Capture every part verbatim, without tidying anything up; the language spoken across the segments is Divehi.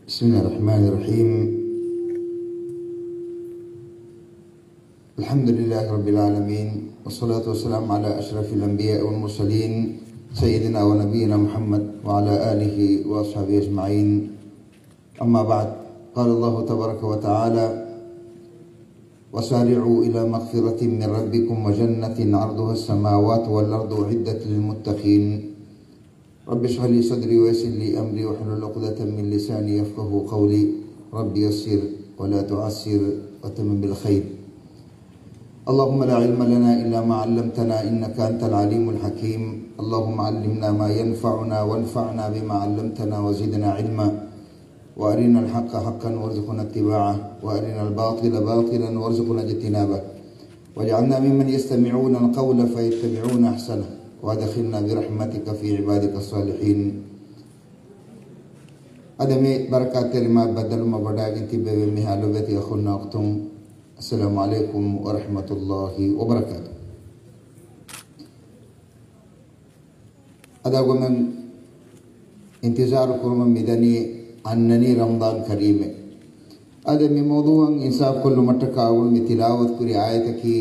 بسم الله الرحمن الرحيم. الحمد لله رب العالمين، والصلاة والسلام على أشرف الأنبياء والمرسلين، سيدنا ونبينا محمد وعلى آله وأصحابه أجمعين. أما بعد، قال الله تبارك وتعالى: وسارعوا إلى مغفرة من ربكم وجنة عرضها السماوات والأرض أعدت للمتقين. رب اشرح لي صدري ويسر لي أمري واحلل عقدة من لساني يفقهوا قولي. رب يسر ولا تعسر وتمم بالخير. اللهم لا علم لنا إلا ما علمتنا إنك أنت العليم الحكيم. اللهم علمنا ما ينفعنا وانفعنا بما علمتنا وزدنا علما. وأرنا الحق حقا وارزقنا اتباعه، وأرنا الباطل باطلا وارزقنا اجتنابه، واجعلنا ممن يستمعون القول فيتبعون أحسنه، وأدخلنا برحمتك في عبادك الصالحين. އަދި މި ބަރަކާތްތެރި މާތް ބައްދަލުމަށް ވަޑައިގެން ތިއްބެވި މިހާ ލޮބުވެތި އަޚުންނާ އުޚްތުން، السلام عليكم ورحمة الله وبركاته. އަދި އަޅުގަނޑުމެން އިންތިޒާރު ކުރަމުން މިދަނީ އަންނަނީ ރަމަޟާން ކަރީމެއް. އަދި މި މައުޟޫޢަށް އިންސާފް ކޮށްލުމަށްޓަކާ އަޅުގަނޑު މި ތިލާވަތު ކުރި އާޔަތަކީ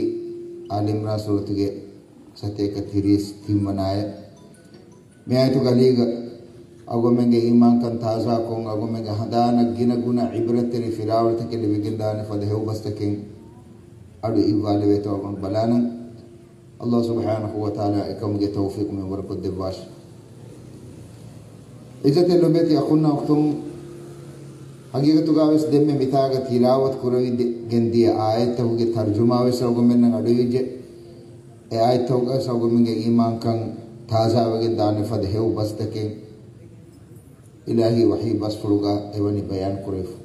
އާލި ޢިމްރާން ސޫރަތުގެ ސަތޭކަ ތިރީސް ތިން ވަނަ އާޔަތް. މި އާޔަތުގެ އަލީގަ އަޅުގަނޑުމެންގެ އީމާންކަން ތާޒާކޮށް، އަޅުގަނޑުމެންގެ ހަނދާނަށް ގިނަ ގުނަ ޢިބްރަތްތެރި ފިލާވަޅުތަކެއް ލިބިގެންދާނެ ފަދަ ހެޔޮ ބަސްތަކެއް އަޑު އިއްވާލެވޭތޯ އަޅުގަނޑު ބަލާނަން. ﷲ ސުބްޙާނަހޫ ވަތަޢާލާ އެކަމުގެ ތައުފީޤު މިންވަރުކޮށްދެއްވާށި. ޢިއްޒަތްތެރި ލޮބުވެތި އަޚުންނާ އުޚްތުން، ޙަޤީޤަތުގަވެސް ދެންމެ މިތާގަ ތިލާވަތު ކުރެވިގެން ދިޔަ އާޔަތްތަކުގެ ތަރުޖުމާވެސް އަޅުގަނޑުމެންނަށް އަޑުއިވިއްޖެ. އެ އާޔަތްތަކުގަވެސް އަޅުގަނޑުމެންގެ އީމާންކަން ތާޒާވެގެން ދާނެ ފަދަ ހެޔޮ ބަސްތަކެއް އިލާހީ ވަޙީ ބަސްފުޅުގަ އެވަނީ ބަޔާން ކުރެވިފަ.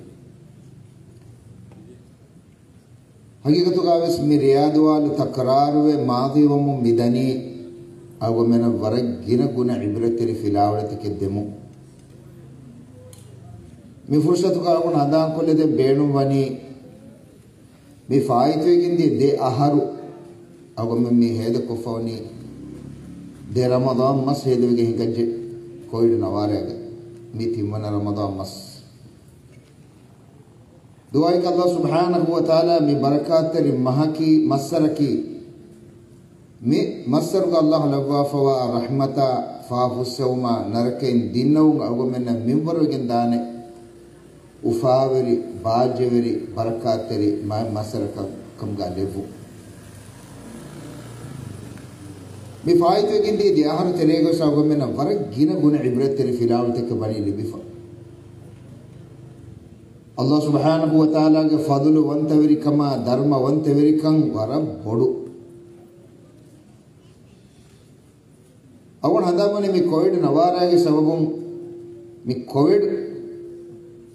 ޙަޤީޤަތުގަވެސް މި ރިޔާދުވާލު ތަކްރާރުވެ މާޟީވަމުން މިދަނީ އަޅުގަނޑުމެންނަށް ވަރަށް ގިނަ ގުނަ ޢިބްރަތްތެރި ފިލާވަޅުތަކެއް ދެމުން. މި ފުރުޞަތުގަ އަޅުގަނޑު ހަނދާންކޮށްލަދޭން ބޭނުންވަނީ، މި ފާއިތުވެގެން ދިޔަ ދެ އަހަރު އަޅުގަނޑުމެން މި ހޭދަކޮށްފަވަނީ ދެ ރަމަޟާން މަސް ހޭދަވެގެން ހިނގައްޖެ ކޮވިޑް ނަވާރައިގަ. މި ތިންވަނަ ރަމަޟާން މަސް. ދުޢާއަކީ ﷲ ސުބްޙާނަހޫ ވަތަޢާލާ މި ބަރަކާތްތެރި މަހަކީ، މައްސަރަކީ، މި މައްސަރުގަ ﷲ ލައްވާފަވާ ރަޙްމަތާ ފާފަ ފުއްސެވުމާ ނަރަކައިން ދިންނެވުން އަޅުގަނޑުމެންނަށް މިންވަރުވެގެން ދާނެ އުފާވެރި، ބާއްޖަވެރި، ބަރަކާތްތެރި މަ-، މައްސަރަކަށް ކަމުގަ ލެއްވުން. މި ފާއިތުވެގެންދިޔަ ދެ އަހަރު ތެރޭގަވެސް އަޅުގަނޑުމެންނަށް ވަރަށް ގިނަ ގުނަ ޢިބްރަތްތެރި ފިލާވަޅުތަކެއް ވަނީ ލިބިފަ. ﷲ ސުބްޙާނަހޫ ވަތަޢާލާގެ ފަޟުލު ވަންތަވެރިކަމާ ދަރުމަ ވަންތަވެރިކަން ވަރަށް ބޮޑު. އަޅުގަނޑު ހަނދާންވަނީ މި ކޮވިޑް ނަވާރައިގެ ސަބަބުން، މި ކޮވިޑް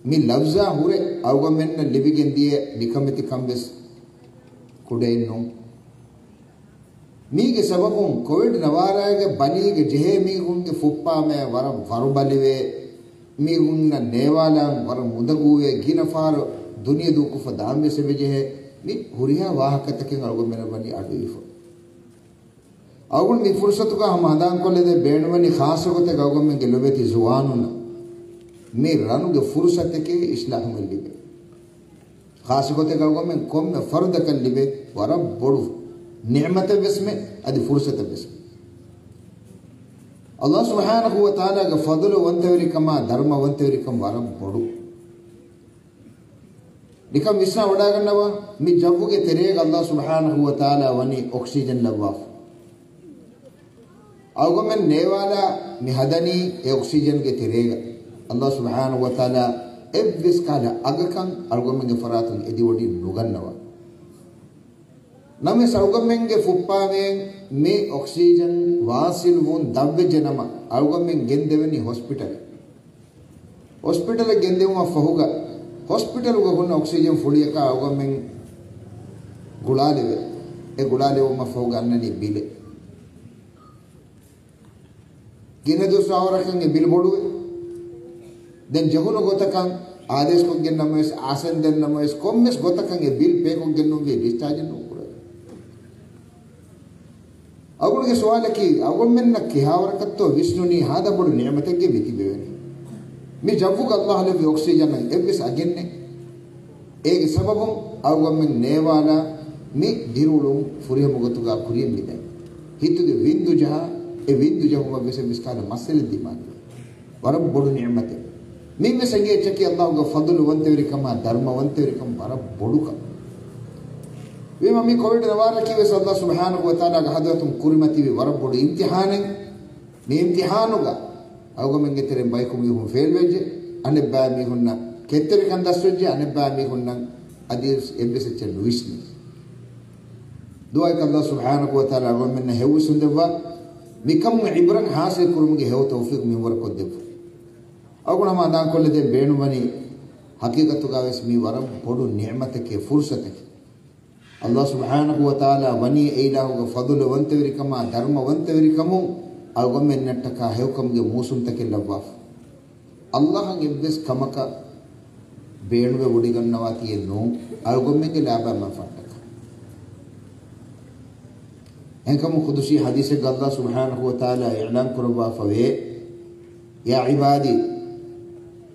މި ލަފްޒާ ހުރެ އަޅުގަނޑުމެންނަށް ލިބިގެން ދިޔަ ނިކަމެތިކަން ވެސް ކުޑައެއް ނޫން. މީގެ ސަބަބުން ކޮވިޑް ނަވާރައިގެ ބަލީގަ ޖެހޭ މީހުންގެ ފުއްޕާމޭ ވަރަށް ވަރުބަލިވޭ، މީހުންނަށް ނޭވާލާން ވަރަށް އުނދަގޫވޭ، ގިނަ ފަހަރު ދުނިޔެ ދޫކޮށްފަ ދާންވެސް އެބަޖެހޭ. މި ހުރިހާ ވާހަކަތަކެއް އަޅުގަނޑުމެންނަށް ވަނީ އަޑުއިވިފަ. އަޅުގަނޑު މި ފުރުޞަތުގަ ހަމަ ހަނދާންކޮށްލަދޭން ބޭނުންވަނީ، ޚާއްޞަގޮތެއްގަ އަޅުގަނޑުމެންގެ ލޮބުވެތި ޒުވާނުންނަށް މި ރަނުގެ ފުރުޞަތެކޭ އިޞްލާޙުވެ ލިބޭ. ޚާއްޞަގޮތެއްގަ އަޅުގަނޑުމެން ކޮންމެ ފަރުދަކަށް ލިބޭ ވަރަށް ބޮޑު ނިޢުމަތެއް ވެސްމެ، އަދި ފުރުޞަތެއް ވެސްމެ. ﷲ ސުބްޙާނަހޫ ވަތަޢާލާގެ ފަޟުލު ވަންތަވެރިކަމާ ދަރުމަ ވަންތަވެރިކަން ވަރަށް ބޮޑު. ނިކަން ވިސްނާ ވަޑައިގަންނަވާ، މި ޖައްވުގެ ތެރޭގަ ﷲ ސުބްޙާނަހޫ ވަތަޢާލާ ވަނީ އޮކްސިޖަން ލައްވާފަ. އަޅުގަނޑުމެން ނޭވާލާ މި ހަދަނީ އެ އޮކްސިޖަންގެ ތެރޭގަ. ﷲ ސުބްޙާނަހޫ ވަތަޢާލާ އެއްވެސް ކަހަލަ އަގަކަށް އަޅުގަނޑުމެންގެ ފަރާތުން އެދިވޮޑި ނުގަންނަވާ. ނަމަވެސް އަޅުގަނޑުމެންގެ ފުއްޕާމޭން މި އޮކްސިޖަން ވާސިލްވުން ދަށްވެއްޖެ ނަމަ، އަޅުގަނޑުމެން ގެންދެވެނީ ހޮސްޕިޓަލަށް. ހޮސްޕިޓަލަށް ގެންދެވުމަށް ފަހުގަ، ހޮސްޕިޓަލުގަ ހުންނަ އޮކްސިޖަން ފުޅިއަކާ އަޅުގަނޑުމެން ގުޅާލެވޭ. އެ ގުޅާލެވުމަށް ފަހުގަ އަންނަނީ ބިލެއް. ގިނަ ދުވަސްވަރަކަށް އެ ބިލް ބޮޑުވޭ. ދެން ޖެހުނު ގޮތަކަށް އާދޭސްކޮށްގެން ނަމަވެސް، އާސަން ދެން ނަމަވެސް، ކޮންމެސް ގޮތަކަށް އެ ބިލް ޕޭކޮށްގެން ނޫންވީ ޑިސްޗާޖެއް ނޫންކުރެވޭ. އަޅުގަނޑުގެ ސުވާލަކީ، އަޅުގަނޑުމެންނަށް ކިހާވަރަކަށްތޯ ވިސްނުނީ ހާދަ ބޮޑު ނިޢުމަތެއްގެ މި ތިބެވެނީ؟ މި ޖައްވުގަ އައްލާހު ލެއްވި އޮކްސިޖަނަށް އެއްވެސް އަގެއް ނެތް. އޭގެ ސަބަބުން އަޅުގަނޑުމެން ނޭވާލާ މި ދިރިއުޅުން ފުރިހަމަ ގޮތުގަ ކުރިޔަށް މިދަނީ. ހިތުގެ ވިންދު ޖަހާ، އެ ވިންދު ޖެހުމަށް ވެސް އެއްވެސް ކަހަލަ މައްސަލައެއް ދިމާލުވޭ. ވަރަށް ބޮޑު ނިޢުމަތެއް. މިންވެސް އެނގޭ އެއްޗަކީ އައްލާހުގެ ފަޟުލުވަންތަވެރިކަމާ ދަރުމަވަންތަވެރިކަން ވަރަށް ބޮޑުކަން. ވީމަ މި ކޮވިޑް ނަވާރަކީ ވެސް އައްލާހު ސުބްޙާނަހު ވަތަޢާލާގެ ޙަޟްރަތުން ކުރިމަތިވި ވަރަށް ބޮޑު އިމްތިޙާނެއް. މި އިމްތިޙާނުގަ އަޅުގަނޑުމެންގެ ތެރެއިން ބަޔަކު މީހުން ފެއިލްވެއްޖެ، އަނެއްބައި މީހުންނަށް ކެތްތެރިކަން ދަސްވެއްޖެ، އަނެއްބައި މީހުންނަށް އަދިވެސް އެއްވެސް އެއްޗެއް ނުވިސްނި. ދުޢާއަކީ އައްލާހު ސުބްޙާނަހު ވަތަޢާލާ އަޅުގަނޑުމެންނަށް ހެޔޮވެސް އުނދައްވާ، މިކަމުގެ ޢިބްރަތް ޙާޞިލް ކުރުމުގެ ހެޔޮ ތައުފީޤު މިންވަރު ކޮށްދެއްވުން. އަޅުގަނޑު ހަމަ ހަނދާންކޮށްލަދޭން ބޭނުންވަނީ، ޙަޤީޤަތުގަ ވެސް މީ ވަރަށް ބޮޑު ނިޢުމަތެކޭ، ފުރުޞަތެކޭ. އައްލާހު ސުބްޙާނަހު ވަތަޢާލާ ވަނީ އެއިލާހުގެ ފަޟުލުވަންތަވެރިކަމާ ދަރުމަވަންތަވެރިކަމުން އަޅުގަނޑުމެންނަށްޓަކާ ހެޔޮކަމުގެ މޫސުމްތަކެއް ލައްވާފަ. އައްލާހަށް އެއްވެސް ކަމަކަށް ބޭނުމެއް ވޮޑިގަންނަވާތީއެއް ނޫން، އަޅުގަނޑުމެންގެ ލާބާ މަންފާއަށްޓަކާ. އެހެންކަމުން ޤުދުސީ ޙަދީޘެއްގަ އައްލާހު ސުބްޙާނަހު ވަތަޢާލާ އިޢުލާން ކުރައްވާފަވޭ، يا عبادي،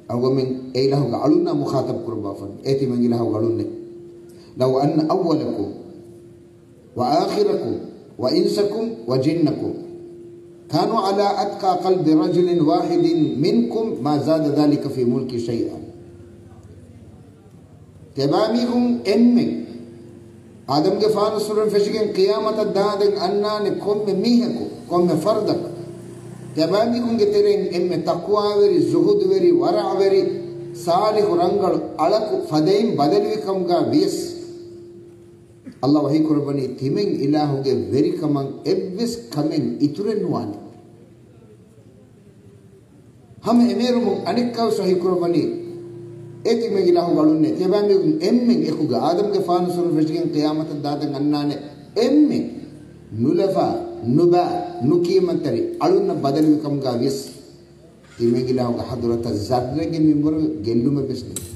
އަޅުގަނޑުމެން އެއިލާހުގެ އަޅުންނާ މުޚާޠަބު ކުރައްވާފަ، އޭ ތިމަން އިލާހުގެ އަޅުންނޭ. لو أن أولكم وآخركم وإنسكم وجنكم كانوا على أتقى قلب رجل واحد منكم ما زاد ذلك في ملكي شيئا. ތިޔަބައިމީހުން އެންމެން، އާދަމްގެފާނުއްސުރެން ފެށިގެން ޤިޔާމަތަށް ދާދެން އަންނާނެ ކޮންމެ މީހަކު، ކޮންމެ ފަރުދަކު، ތިޔަބައިމީހުންގެ ތެރެއިން އެންމެ ތަޤްވާވެރި، ޒުހުދުވެރި، ވަރަޢުވެރި، ޞާލިޙު ރަނގަޅު އަޅަކު ފަދައިން ބަދަލުވިކަމުގަ ވިޔަސް، އައްލާހު ވަޙީ ކުރައްވަނީ ތިމަން އިލާހުގެ ވެރިކަމަށް އެއްވެސް ކަމެއް އިތުރެއް ނުވާނެ. ހަމަ އެމޭރުމުން އަނެއްކާވެސް ވަޙީ ކުރައްވަނީ، އޭ ތިމަން އިލާހުގެ އަޅުންނޭ، ތިޔަބައިމީހުން އެންމެން އެކުގަ އާދަމްގެފާނުއްސުރެން ފެށިގެން ޤިޔާމަތަށް ދާދެން އަންނާނެ އެންމެން ނުލަފާ، ނުބާ، ނުޤީމަތްތެރި އަޅުންނަށް ބަދަލުވިކަމުގަ ވިޔަސް، ތިމަން އިލާހުގެ ޙަޟްރަތަށް ޒައްރެއްގެ މިންވަރު ގެއްލުމެއްވެސް ނެތް.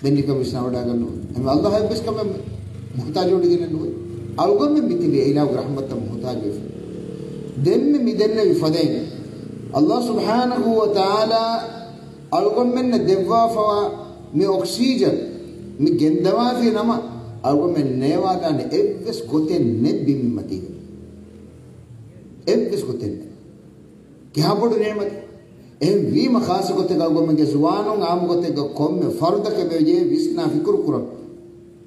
ދެން ނިކަން ވިސްނާވަޑައިގަންނަވާ. އެމެ އައްލާހަށް އެއްވެސް ކަމެއް މުޙްތާޖުވެގެނެއް ނުވޭ. އަޅުގަނޑުމެން މިތިބީ އެއިލާހުގެ ރަޙްމަތަށް މުޙްތާޖުވެފަ. ދެންމެ މިދެންނެވި ފަދައިން، އައްލާހު ސުބްޙާނަހު ވަތަޢާލާ އަޅުގަނޑުމެންނަށް ދެއްވާފަވާ މި އޮކްސީޖަން މި ގެންދަވާފި ނަމަ، އަޅުގަނޑުމެން ނޭވާލާނެ އެއްވެސް ގޮތެއް ނެތް ބިމެއް މަތީގަ. އެއްވެސް ގޮތެއް ނެތް. ކިހާ ބޮޑު ނިޢުމަތެއް. އެހެން ވީމަ، ޚާއްޞަ ގޮތެއްގަ އަޅުގަނޑުމެންގެ ޒުވާނުން، ޢާއްމު ގޮތެއްގަ ކޮންމެ ފަރުދަކަށް އެބަޖެހޭ ވިސްނާ ފިކުރު ކުރަން.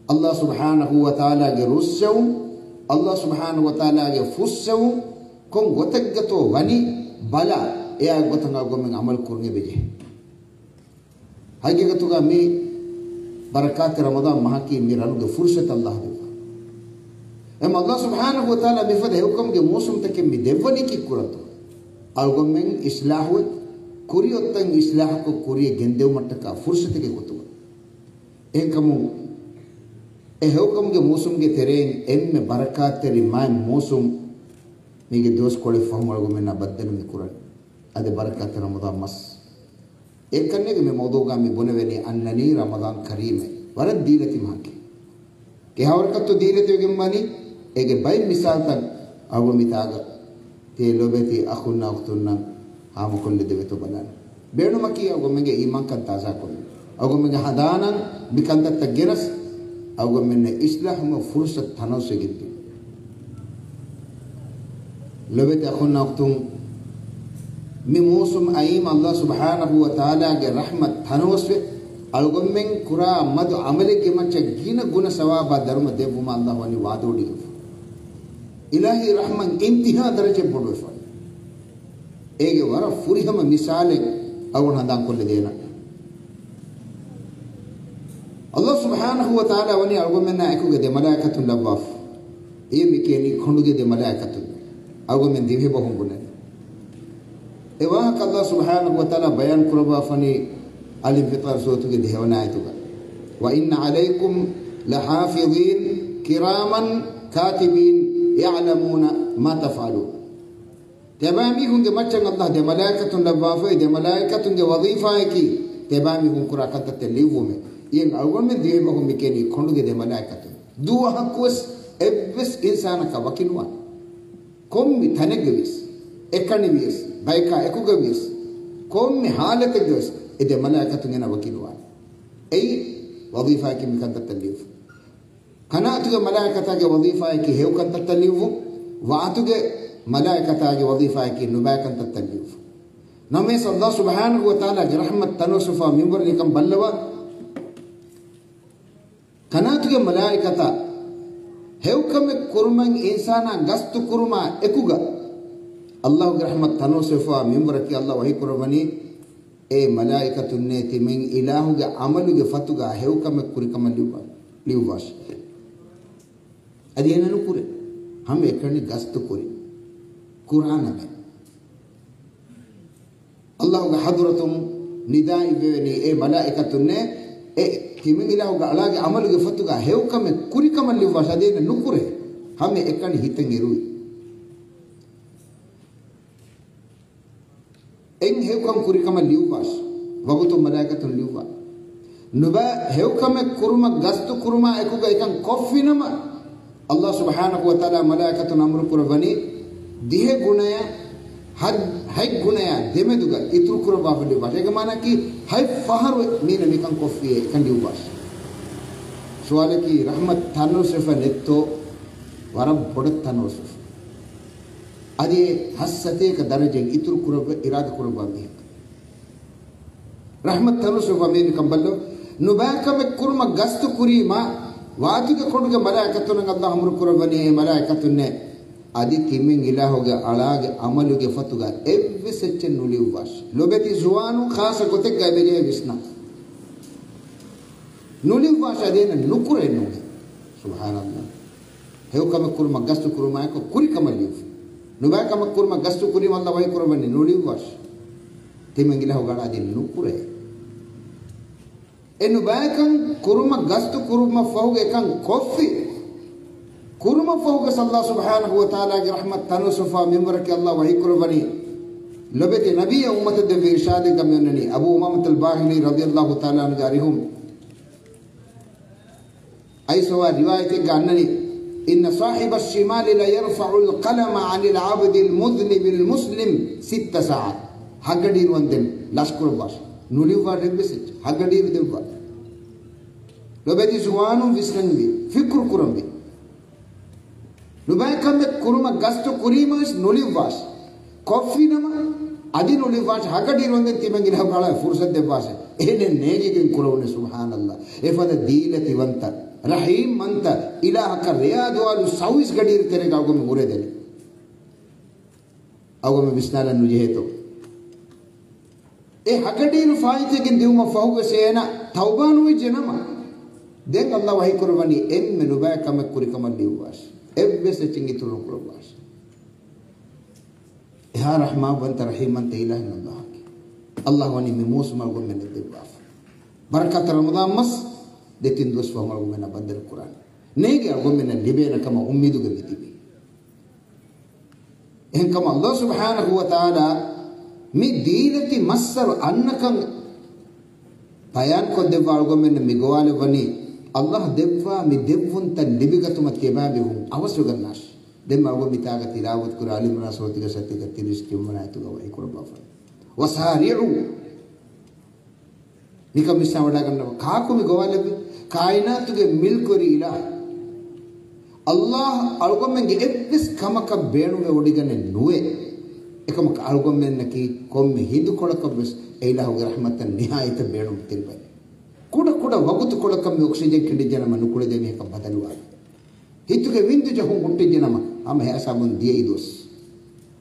އައްލާހު ސުބްޙާނަހު ވަތަޢާލާގެ ރުއްސެވުން، އައްލާހު ސުބްޙާނަހު ވަތަޢާލާގެ ފުއްސެވުން ކޮން ގޮތެއްގަތޯ ވަނީ ބަލާ، އެއާ ގޮތަށް އަޅުގަނޑުމެން ޢަމަލު ކުރަން އެބަޖެހޭ. ޙަޤީޤަތުގަ މި ބަރަކާތް ރަމަޟާން މަހަކީ މި ރަނުގެ ފުރުޞަތު އައްލާހު ދެއްވާ. އެމަ އައްލާހު ސުބްޙާނަހު ވަތަޢާލާ މިފަދަ ހެޔޮކަމުގެ މޫސުމްތަކެއް މި ދެއްވަނީ ކީއްކުރަންތޯ؟ އަޅުގަނޑުމެން އިޞްލާޙުވެ، ކުރިއޮތްތަން އިޞްލާޙުކޮށް ކުރިޔަށް ގެންދެވުމަށްޓަކާ ފުރުޞަތެއްގެ ގޮތުގަ. އެހެންކަމުން އެ ހެޔޮކަމުގެ މޫސުމްގެ ތެރެއިން އެންމެ ބަރަކާތްތެރި މާތް މޫސުމް މީގެ ދުވަސްކޮޅެއް ފަހުން އަޅުގަނޑުމެންނާ ބައްދަލު މި ކުރަނީ. އަދި ބަރަކާތް ރަމަޟާން މަސް. އެކަންޏެއްގެ މި މައުޟޫޢުގަ މި ބުނެވެނީ އަންނަނީ ރަމަޟާން ކަރީމެއް. ވަރަށް ދީލަތި މަހަކީ. ކިހާވަރަކަށްތޯ ދީލަތިވެގެން ވަނީ؟ އޭގެ ބައެއް މިސާލުތައް އަޅުގަނޑު މިތާގަ ތިޔަ ލޮބެތި އަޚުންނާ އުޚްތުންނަށް ހާމަކޮށްލަދެވޭތޯ ބަލާނަން. ބޭނުމަކީ އަޅުގަނޑުމެންގެ އީމާންކަން ތާޒާކޮށްލުން. އަޅުގަނޑުމެންގެ ހަނދާނަށް މި ކަންތައްތައް ގެނަސް، އަޅުގަނޑުމެންނަށް އިޞްލާޙުވުމަށް ފުރުޞަތު ތަނަވަސްވެގެންދިން. ލޮބެތި އަޚުންނާ އުޚްތުން، މި މޫސުމް އައީމަ އައްލާހު ސުބްޙާނަހު ވަތަޢާލާގެ ރަޙްމަތް ތަނަވަސްވެ، އަޅުގަނޑުމެން ކުރާ މަދު ޢަމަލެއްގެ މައްޗަށް ގިނަ ގުނަ ސަވާބާ ދަރުމަ ދެއްވުމަށް އައްލާހު ވަނީ ވަޢުދުވޮޑިގެންފަ. އިލާހީ ރަޙްމަތް އިންތިހާ ދަރަޖައަށް ބޮޑުވެފަ. އޭގެ ވަރަށް ފުރިހަމަ މިސާލެއް އަޅުގަނޑު ހަނދާންކޮށްލަދޭނަން. އައްލާހު ސުބްޙާނަހު ވަތަޢާލާ ވަނީ އަޅުގަނޑުމެންނާ އެކުގަ ދެ މަލާއިކަތުން ލައްވާފަ. އެ މި ކިޔަނީ ކޮނޑުގެ ދެ މަލާއިކަތުން. އަޅުގަނޑުމެން ދިވެހިބަހުން ބުނަނީ. އެ ވާހަކަ އައްލާހު ސުބްޙާނަހު ވަތަޢާލާ ބަޔާން ކުރައްވާފަނީ އަލް އިންފިޠާރު ސޫރަތުގެ ދިހަވަނަ އާޔަތުގަ، وَإِنَّ عَلَيْكُمْ لَحَافِظِينَ كِرَامًا كَاتِبِينَ يَعْلَمُونَ مَا تَفْعَلُونَ. ތިޔަބައިމީހުންގެ މައްޗަށް އައްލާހު ދެ މަލާއިކަތުން ލައްވާފައި، ދެ މަލާއިކަތުންގެ ވަޒީފާއަކީ ތިޔަބައިމީހުން ކުރާ ކަންތައްތައް ލިޔުއްވުމޭ. އިޔަން އަޅުގަނޑުމެން ދިވެހިބަހުން މި ކިޔަނީ ކޮނޑުގެ ދެ މަލާއިކަތުން. ދުވަހަކުވެސް އެއްވެސް އިންސާނަކަށް ވަކިނުވާނެ. ކޮންމެ ތަނެއްގަވިޔަސް. އެކަނި ވިޔަސް، ބަޔަކާ އެކުގަ ވިޔަސް، ކޮންމެ ހާލަތެއްގަ ވެސް އެ ދެ މަލާއިކަތުން އޭނަ ވަކީލުވާނެ. އެއީ ވަޒީފާއަކީ މި ކަންތައްތައް ލިޔުއްވުން. ކަނާތުގެ މަލާއިކަތާގެ ވަޒީފާއަކީ ހެޔޮ ކަންތައްތައް ލިޔުއްވުން، ވާތުގެ މަލާއިކަތާގެ ވަޒީފާއަކީ ނުބައި ކަންތައްތައް ލިޔުއްވުން. ނަމަވެސް ﷲ ސުބްޙާނަހޫ ވަތަޢާލާގެ ރަޙްމަތް ތަނުވެސްވެފާ މިންވަރު ނިކަން ބައްލަވާ. ކަނާތުގެ މަލާއިކަތާ ހެޔޮކަމެއް ކުރުމަށް އިންސާނާ ގަސްތު ކުރުމާ އެކުގަ، ﷲގެ ރަޙްމަތް ތަނުވެސްވެފާ މިންވަރަކީ ﷲ ވަޙީ ކުރައްވަނީ، އޭ މަލާއިކަތުންނޭ، ތިމެން އިލާހުގެ ޢަމަލުގެ ފަތުގަ ހެޔޮކަމެއް ކުރިކަމަށް ލިޔުއްވާ، ލިޔުއްވާށި. އަދި އޭނަ ނުކުރޭ. ހަމައެކަނި ގަސްތު ކުރި. ކުރާނަމޭ. ﷲގެ ޙަޟްރަތުން ނިދާ އިއްވެވެނީ، އޭ މަލާއިކަތުންނޭ، އޭ ތިމެން އިލާހުގެ އަޅާގެ ޢަމަލުގެ ފަތުގަ ހެޔޮކަމެއް ކުރިކަމަށް ލިޔުއްވާށި. އަދި އޭނަ ނުކުރޭ. ހަމައެކަނި ހިތަށް އެރުވި. އެން ހެޔޮކަން ކުރިކަމަށް ލިޔުއްވާށި. ވަގުތުން މަލާއިކަތުން ލިޔުއްވާ. ނުބައި ހެޔޮކަމެއް ކުރުމަށް ގަސްތު ކުރުމާ އެކުގަ އެކަން ކޮށްފިނަމަ، ﷲ ސުބްޙާނަހޫ ވަތަޢާލާ މަލާއިކަތުން އަމުރު ކުރައްވަނީ، ދިހަ ގުނަޔަށް ހަތް، ހަތް ގުނަޔާ ދެމެދުގަ އިތުރު ކުރައްވާފަ ލިޔުއްވާށި. އޭގެ މާނައަކީ، ހަތް ފަހަރު މީނަ މިކަން ކޮށްފިއޭ އެކަން ލިޔުއްވާށި. ސުވާލަކީ، ރަޙްމަތް ތަނުވެސްވެފަ ނެތްތޯ؟ ވަރަށް ބޮޑަށް ތަނުވެސްވެފަ. އަދި އެ ހަތްސަތޭކަ ދަރަޖައިން އިތުރު ކުރައްވަ، އިރާދަ ކުރައްވާ މީހަކަށް. ރަޙްމަތް ތަނުވެސްވެފަ މީނަ ކަންބައްލަވާ. ނުބައިކަމެއް ކުރުމަށް ގަސްތު ކުރީމާ، ވާތުގެ ކޮނޑުގެ މަލާއިކަތުންނަށް ﷲ އަމުރު ކުރައްވަނީ، އޭ މަލާއިކަތުންނޭ، އަދި ތިމެން އިލާހުގެ އަޅާގެ ޢަމަލުގެ ފަތުގަ އެއްވެސް އެއްޗެއް ނުލިޔުއްވާށި. ލޮބެތި ޒުވާނުން ޚާއްޞަ ގޮތެއްގައި ބެލެހޭ ވިސްނާ. ނުލިޔުއްވާށި. އަދި އޭނަ ނުކުރޭ ނޫނޭ. ސުބްޙާނަﷲ. ހެޔޮކަމެއް ކުރުމަށް ގަސްތު ކުރުމާއެކު ކުރިކަމަށް ލިޔުއްވި. ނުބައިކަމެއް ކުރުމަށް ގަސްތު ކުރީމަ ﷲ ވަޙީ ކުރައްވަނީ ނުލިޔުއްވާށި. ތިމެން އިލާހުގެ އަޅާ އަދި ނުކުރޭ. އެ ނުބައިކަން ކުރުމަށް ގަސްތު ކުރުމަށް ފަހުގަ އެކަން ކޮށްފި. ކުރުމަށް ފަހުގަ ﷲ ސުބްޙާނަހޫ ވަތަޢާލާގެ ރަޙްމަތް ތަނުވެސްވެފާ މިންވަރަކީ ﷲ ވަޙީ ކުރައްވަނީ، ލޮބެތި ނަބިއްޔާ އުއްމަތަށް ދެއްވި އިރްޝާދެއްގަ މިއޮންނަނީ، އަބޫ އުމާމަތުލް ބާހިލީ ރަޟިޔަﷲ ތަޢާލާ ޢަންހުގެ އަރިހުން އައިސްފަވާ ރިވާޔަތެއްގަ އަންނަނީ، إن صاحب الشمال ليرفع القلم عن العبد المذنب المسلم ست ساعات. ހަގަޑިއިރު ވަންދެން ލަސްކުރައްވާށި. ނުލިޔުއްވާށި އެއްވެސް އެއްޗެއް. ހަގަޑިއިރު ދެއްވާ. ލޮބެތި ޒުވާނުން ވިސްނަންވީ، ފިކުރު ކުރަންވީ. ނުބައިކަމެއް ކުރުމަށް ގަސްތު ކުރީމަވެސް ނުލިޔުއްވާށި. ކޮށްފިނަމަ އަދި ނުލިޔުއްވާށި. ހަގަޑިއިރު ވަންދެން ތިމަން އިލާހުގެ އަޅާ ފުރުސަތު ދެއްވާށި. އެހެނެއް ނޭނގިގެން ކުރެވުނީ. ސުބްޙާނަﷲ. އެފަދަ ދީލަތިވަންތަ، ރަޙީމްވަންތަ އިލާހަކަށް ރެޔާ ދުވާލު ސައުވީސް ގަޑިއިރު ތެރޭގަ އަޅުގަނޑު ހުރެދެނީ. އަޅުގަނޑު ވިސްނާލަން ނުޖެހޭތޯ؟ އެ ހަގަޑިއިރު ފާއިތުވެގެން ދިއުމަށް ފަހުގަސް އޭނަ ތައުބާ ނުވެއްޖެ ނަމަ، ދެން ﷲ ވަޙީ ކުރައްވަނީ އެންމެ ނުބައި ކަމެއް ކުރިކަމަށް ލިޔުއްވާށި. އެއްވެސް އެއްޗެއް އިތުރު ނުކުރައްވާށި. އެހާ ރަޙްމާންވަންތަ ރަޙީމްވަންތަ އިލާހެއް ނަމަ. ﷲ ވަނީ މި މޫސުމަށް އަޅުގަނޑުމެންނަށް ދެއްވާފަ. ބަރަކާތް ރަމަޟާން މަސް ދެތިން ދުވަސް ފަހުން އަޅުގަނޑުމެންނަށް ބައްދަލު ކުރާނެ. ނޭނގެ އަޅުގަނޑުމެންނަށް ލިބޭނެ ކަމަށް އުއްމީދުގަ މި ތިބީ. އެހެންކަމުން ﷲ ސުބްޙާނަހޫ ވަތަޢާލާ މި ދީލަތި މައްސަރު އަންނަކަން ބަޔާންކޮށްދެއްވާ އަޅުގަނޑުމެންނަށް މި ގޮވާލެއްވަނީ، ﷲ ދެއްވާ މި ދެއްވުންތައް ލިބިގަތުމަށް ތިޔަބައިމީހުން އަވަސްވެގަންނާށި. ދެން އަޅުގަނޑު މިތާގަ ތިލާވަތު ކުރާ އާލި ޢިމްރާން ސޫރަތުގެ ސަތޭކަ ތިރީސް ތިންވަނަ އާޔަތުގަ ވަޙީ ކުރައްވާފަ. وسارعوا. މިކަން ވިސްނާވަޑައިގަންނަވާ. ކާކު މި ގޮވާލެއްވި؟ ކާއިނާތުގެ މިލްކުވެރި އިލާހު. ﷲ އަޅުގަނޑުމެންގެ އެއްވެސް ކަމަކަށް ބޭނުންވެ ވޮޑިގަނެއް ނުވޭ. އެކަމަކު އަޅުގަނޑުމެންނަކީ ކޮންމެ ހިނދުކޮޅަކަށްވެސް އެ އިލާހުގެ ރަޙްމަތަށް ނިހާޔަތަށް ބޭނުން ތިއްބަވަނީ. ކުޑަ ކުޑަ ވަގުތުކޮޅަކަށް މި އޮކްސިޖަން ކެނޑިއްޖެނަމަ ނުކުޅެދޭ މީހަކަށް ބަދަލުވާނެ. ހިތުގެ ވިންދު ޖަހުން ހުއްޓިއްޖެނަމަ ހަމަ ހިސާބުން ދިޔައީ ދުވަސް.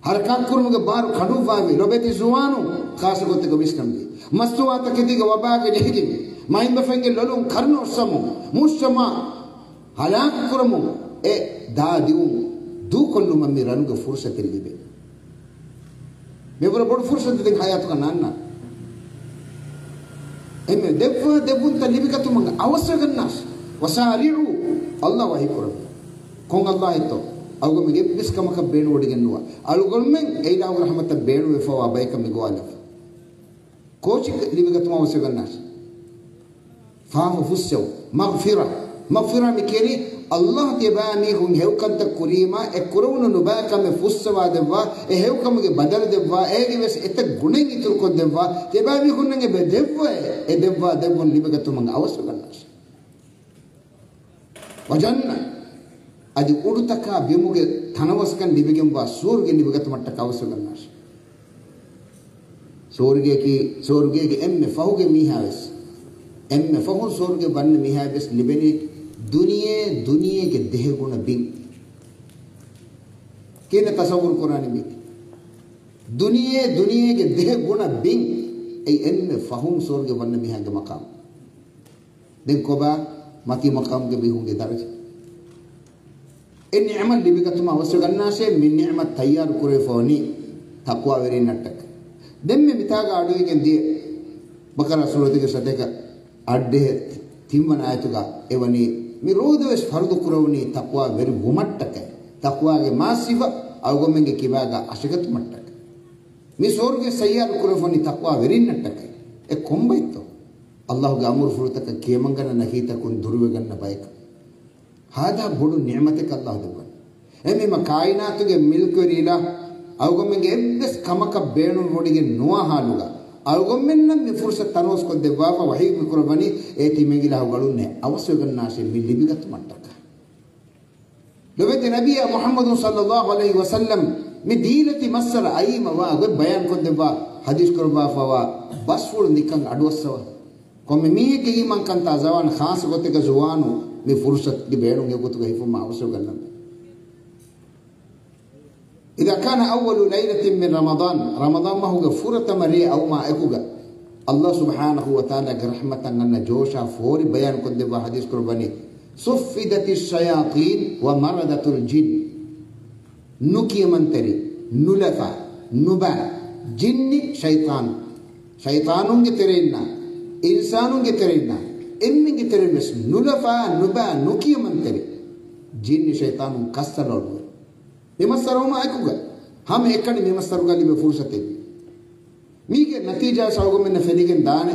ހަރަކާތްކުރުމުގެ ބާރު ކަނޑުއްވާވި ލޮބެތި ޒުވާނުން ޚާއްޞަ ގޮތެއްގަ ވިސްނަންވީ. މަސްތުވާތަކެތީގެ ވަބާގަ ޖެހިގެން މައިންބަފައިންގެ ލޮލުން ކަރުނަ އޮއްސަމުން މުޖްތަމަޢު ހަލާކުކުރަމުން އެ ދާ ދިއުން ދޫކޮށްލުމަށް މި ރަނުގެ ފުރުސަތެއް ލިބޭ. މިވަރަށް ބޮޑު ފުރުސަތެއް ދެން ހަޔާތުގަ ނާންނާނެ. އެންމެ ދެއްވާ ދެއްވުންތައް ލިބިގަތުމަށް އަވަސްވެގަންނާށި. وسارعوا. ﷲ ވަޙީކުރައްވި. ކޮން ﷲ އެއްތޯ؟ އަޅުގަނޑުމެން އެއްވެސް ކަމަކަށް ބޭނުންވޮޑިގެން ނުވާ. އަޅުގަނޑުމެން އެ އިލާހުގެ ރަޙްމަތަށް ބޭނުންވެފަވާ ބަޔަކަށް މި ގޮވާލައްވާ. ކޯޗެއް ލިބިގަތުމަށް އަވަސްވެގަންނާށި. ފާފަ ފުއްސެވުން. މަޣްފިރާ. މަޣްފިރާ މި ކިޔަނީ ﷲ ތިޔަބައިމީހުން ހެޔޮކަންތައް ކުރީމާ، އެ ކުރެވުނު ނުބައި ކަމެއް ފުއްސަވާ ދެއްވާ، އެ ހެޔޮކަމުގެ ބަދަލު ދެއްވާ، އޭގެ ވެސް އެތައް ގުނައެއް އިތުރުކޮށް ދެއްވާ، ތިޔަބައިމީހުންނަށް އެބަ ދެއްވައޭ، އެ ދެއްވާ ދެއްވުން ލިބިގަތުމަށް އަވަސްވެގަންނާށޭ. ވަޖަންނަ، އަދި އުޑުތަކާ ބިމުގެ ތަނަވަސްކަން ލިބިގެންވާ ސުވަރުގެ ލިބިގަތުމަށްޓަކާ އަވަސްވެގަންނާށޭ. ސުވަރުގެއަކީ، ސުވަރުގޭގެ އެންމެ ފަހުގެ މީހާވެސް، އެންމެ ފަހުން ސުވަރުގެ ވަންނަ މީހާވެސް ލިބެނީ ދުނިޔެ، ދުނިޔޭގެ ދެހެ ގުނަ ބިން. ކިހިނެއް ތަސައްވުރު ކުރާނީ މީ؟ ދުނިޔެ، ދުނިޔޭގެ ދެހެ ގުނަ ބިން. އެއީ އެންމެ ފަހުން ސުވަރުގެ ވަންނަ މީހާގެ މަޤާމު. ދެން ކޮބާ މަތީ މަޤާމުގެ މީހުންގެ ދަރަޖަ؟ އެ ނިޢުމަތް ލިބިގަތުމަށް އަވަސްވެގަންނާށޭ، މި ނިޢުމަތް ތައްޔާރު ކުރެވިފަ ވަނީ ތަޤްވާވެރިންނަށްޓަކައި. ދެންމެ މިތާގަ އަޑުއިވިގެން ދިޔަ ބަޤަރާ ސޫރަތުގެ ސަތޭކަ އަށްޑެހެ ތިންވަނަ އާޔަތުގަ އެވަނީ، މި ރޯދަވެސް ފަރުޟު ކުރެވުނީ ތަޤްވާވެރި ވުމަށްޓަކައި، ތަޤްވާގެ މާތް ސިފަ އަޅުގަނޑުމެންގެ ކިބާގަ އަށިގަތުމަށްޓަކައި. މި ސުވަރުގެ ތައްޔާރު ކުރެވިފަ ވަނީ ތަޤްވާވެރިންނަށްޓަކައި. އެ ކޮންބައެއްތޯ؟ ﷲގެ އަމުރުފުޅުތަކަށް ކިޔަމަންގަންނަ ނަހީތަކުން ދުރުވެގަންނަ ބަޔަކަށް. ހާދަ ބޮޑު ނިޢުމަތެއް ﷲ ދެއްވަނީ. އެހެންވީމަ ކާއިނާތުގެ މިލްކުވެރި އިލާހު އަޅުގަނޑުމެންގެ އެއްވެސް ކަމަކަށް ބޭނުންވޮޑިގެން ނުވާ ހާލުގަ، އަޅުގަނޑުމެންނަށް މި ފުރުޞަތު ތަނަވަސްކޮށްދެއްވާފަ ވަޙީ މިކުރައްވަނީ، އޭ ތިމަން އިލާހުގެ އަޅުންނޭ، އަވަސްވެގަންނާށޭ މި ލިބިގަތުމަށްޓަކާ. ލޮބެތި ނަބިއްޔާ މުޙައްމަދު ޞައްލައްލާހު ޢަލައިހި ވަސައްލަމް މި ދީލަތި މައްސަލަ އައީމަވާ ގޮތް ބަޔާންކޮށްދެއްވާ ޙަދީޘް ކުރައްވާފަވާ ބަސްފުޅު ނިކަން އަޑުއައްސަވާ. ކޮންމެ މީހެއްގެ އީމާންކަންތާ ޒަވާން ޚާއްޞަ ގޮތެއްގަ ޒުވާނު މި ފުރުޞަތުގެ ބޭނުން އެގޮތުގަ ހިފުމާ އަވަސްވެގަންނަވާ. إذا كان أول ليلة من رمضان، ރަމަޟާން މަހުގެ ފުރަތަމަ ރޭ އައުމާ އެކުގަ، ﷲ ސުބްޙާނަހޫ ވަތަޢާލާގެ ރަޙްމަތަށް އަންނަ ޖޯޝާ ފޯރި ބަޔާންކޮށްދެއްވާ ޙަދީޘް ކުރައްވަނީ، صفدت الشياطين ومردة الجن. ނުކިޔަމަންތެރި، ނުލަފާ، ނުބައި، ޖިންނި ޝައިޠާނު. ޝައިޠާނުންގެ ތެރެއިންނާ، އިންސާނުންގެ ތެރެއިންނާ، އެންމެންގެ ތެރެއިން ވެސް ނުލަފާ، ނުބައި، ނުކިޔަމަންތެރި، ޖިންނި ޝައިޠާނުން ކައްސަލައުޅުވޭ. މި މައްސަރަ އައުމާ އެކުގަ ހަމައެކަނި މި މައްސަރުގަ ލިބޭ ފުރުޞަތެއް. މީގެ ނަތީޖާ އަޅުގަނޑުމެންނަށް ފެނިގެން ދާނެ.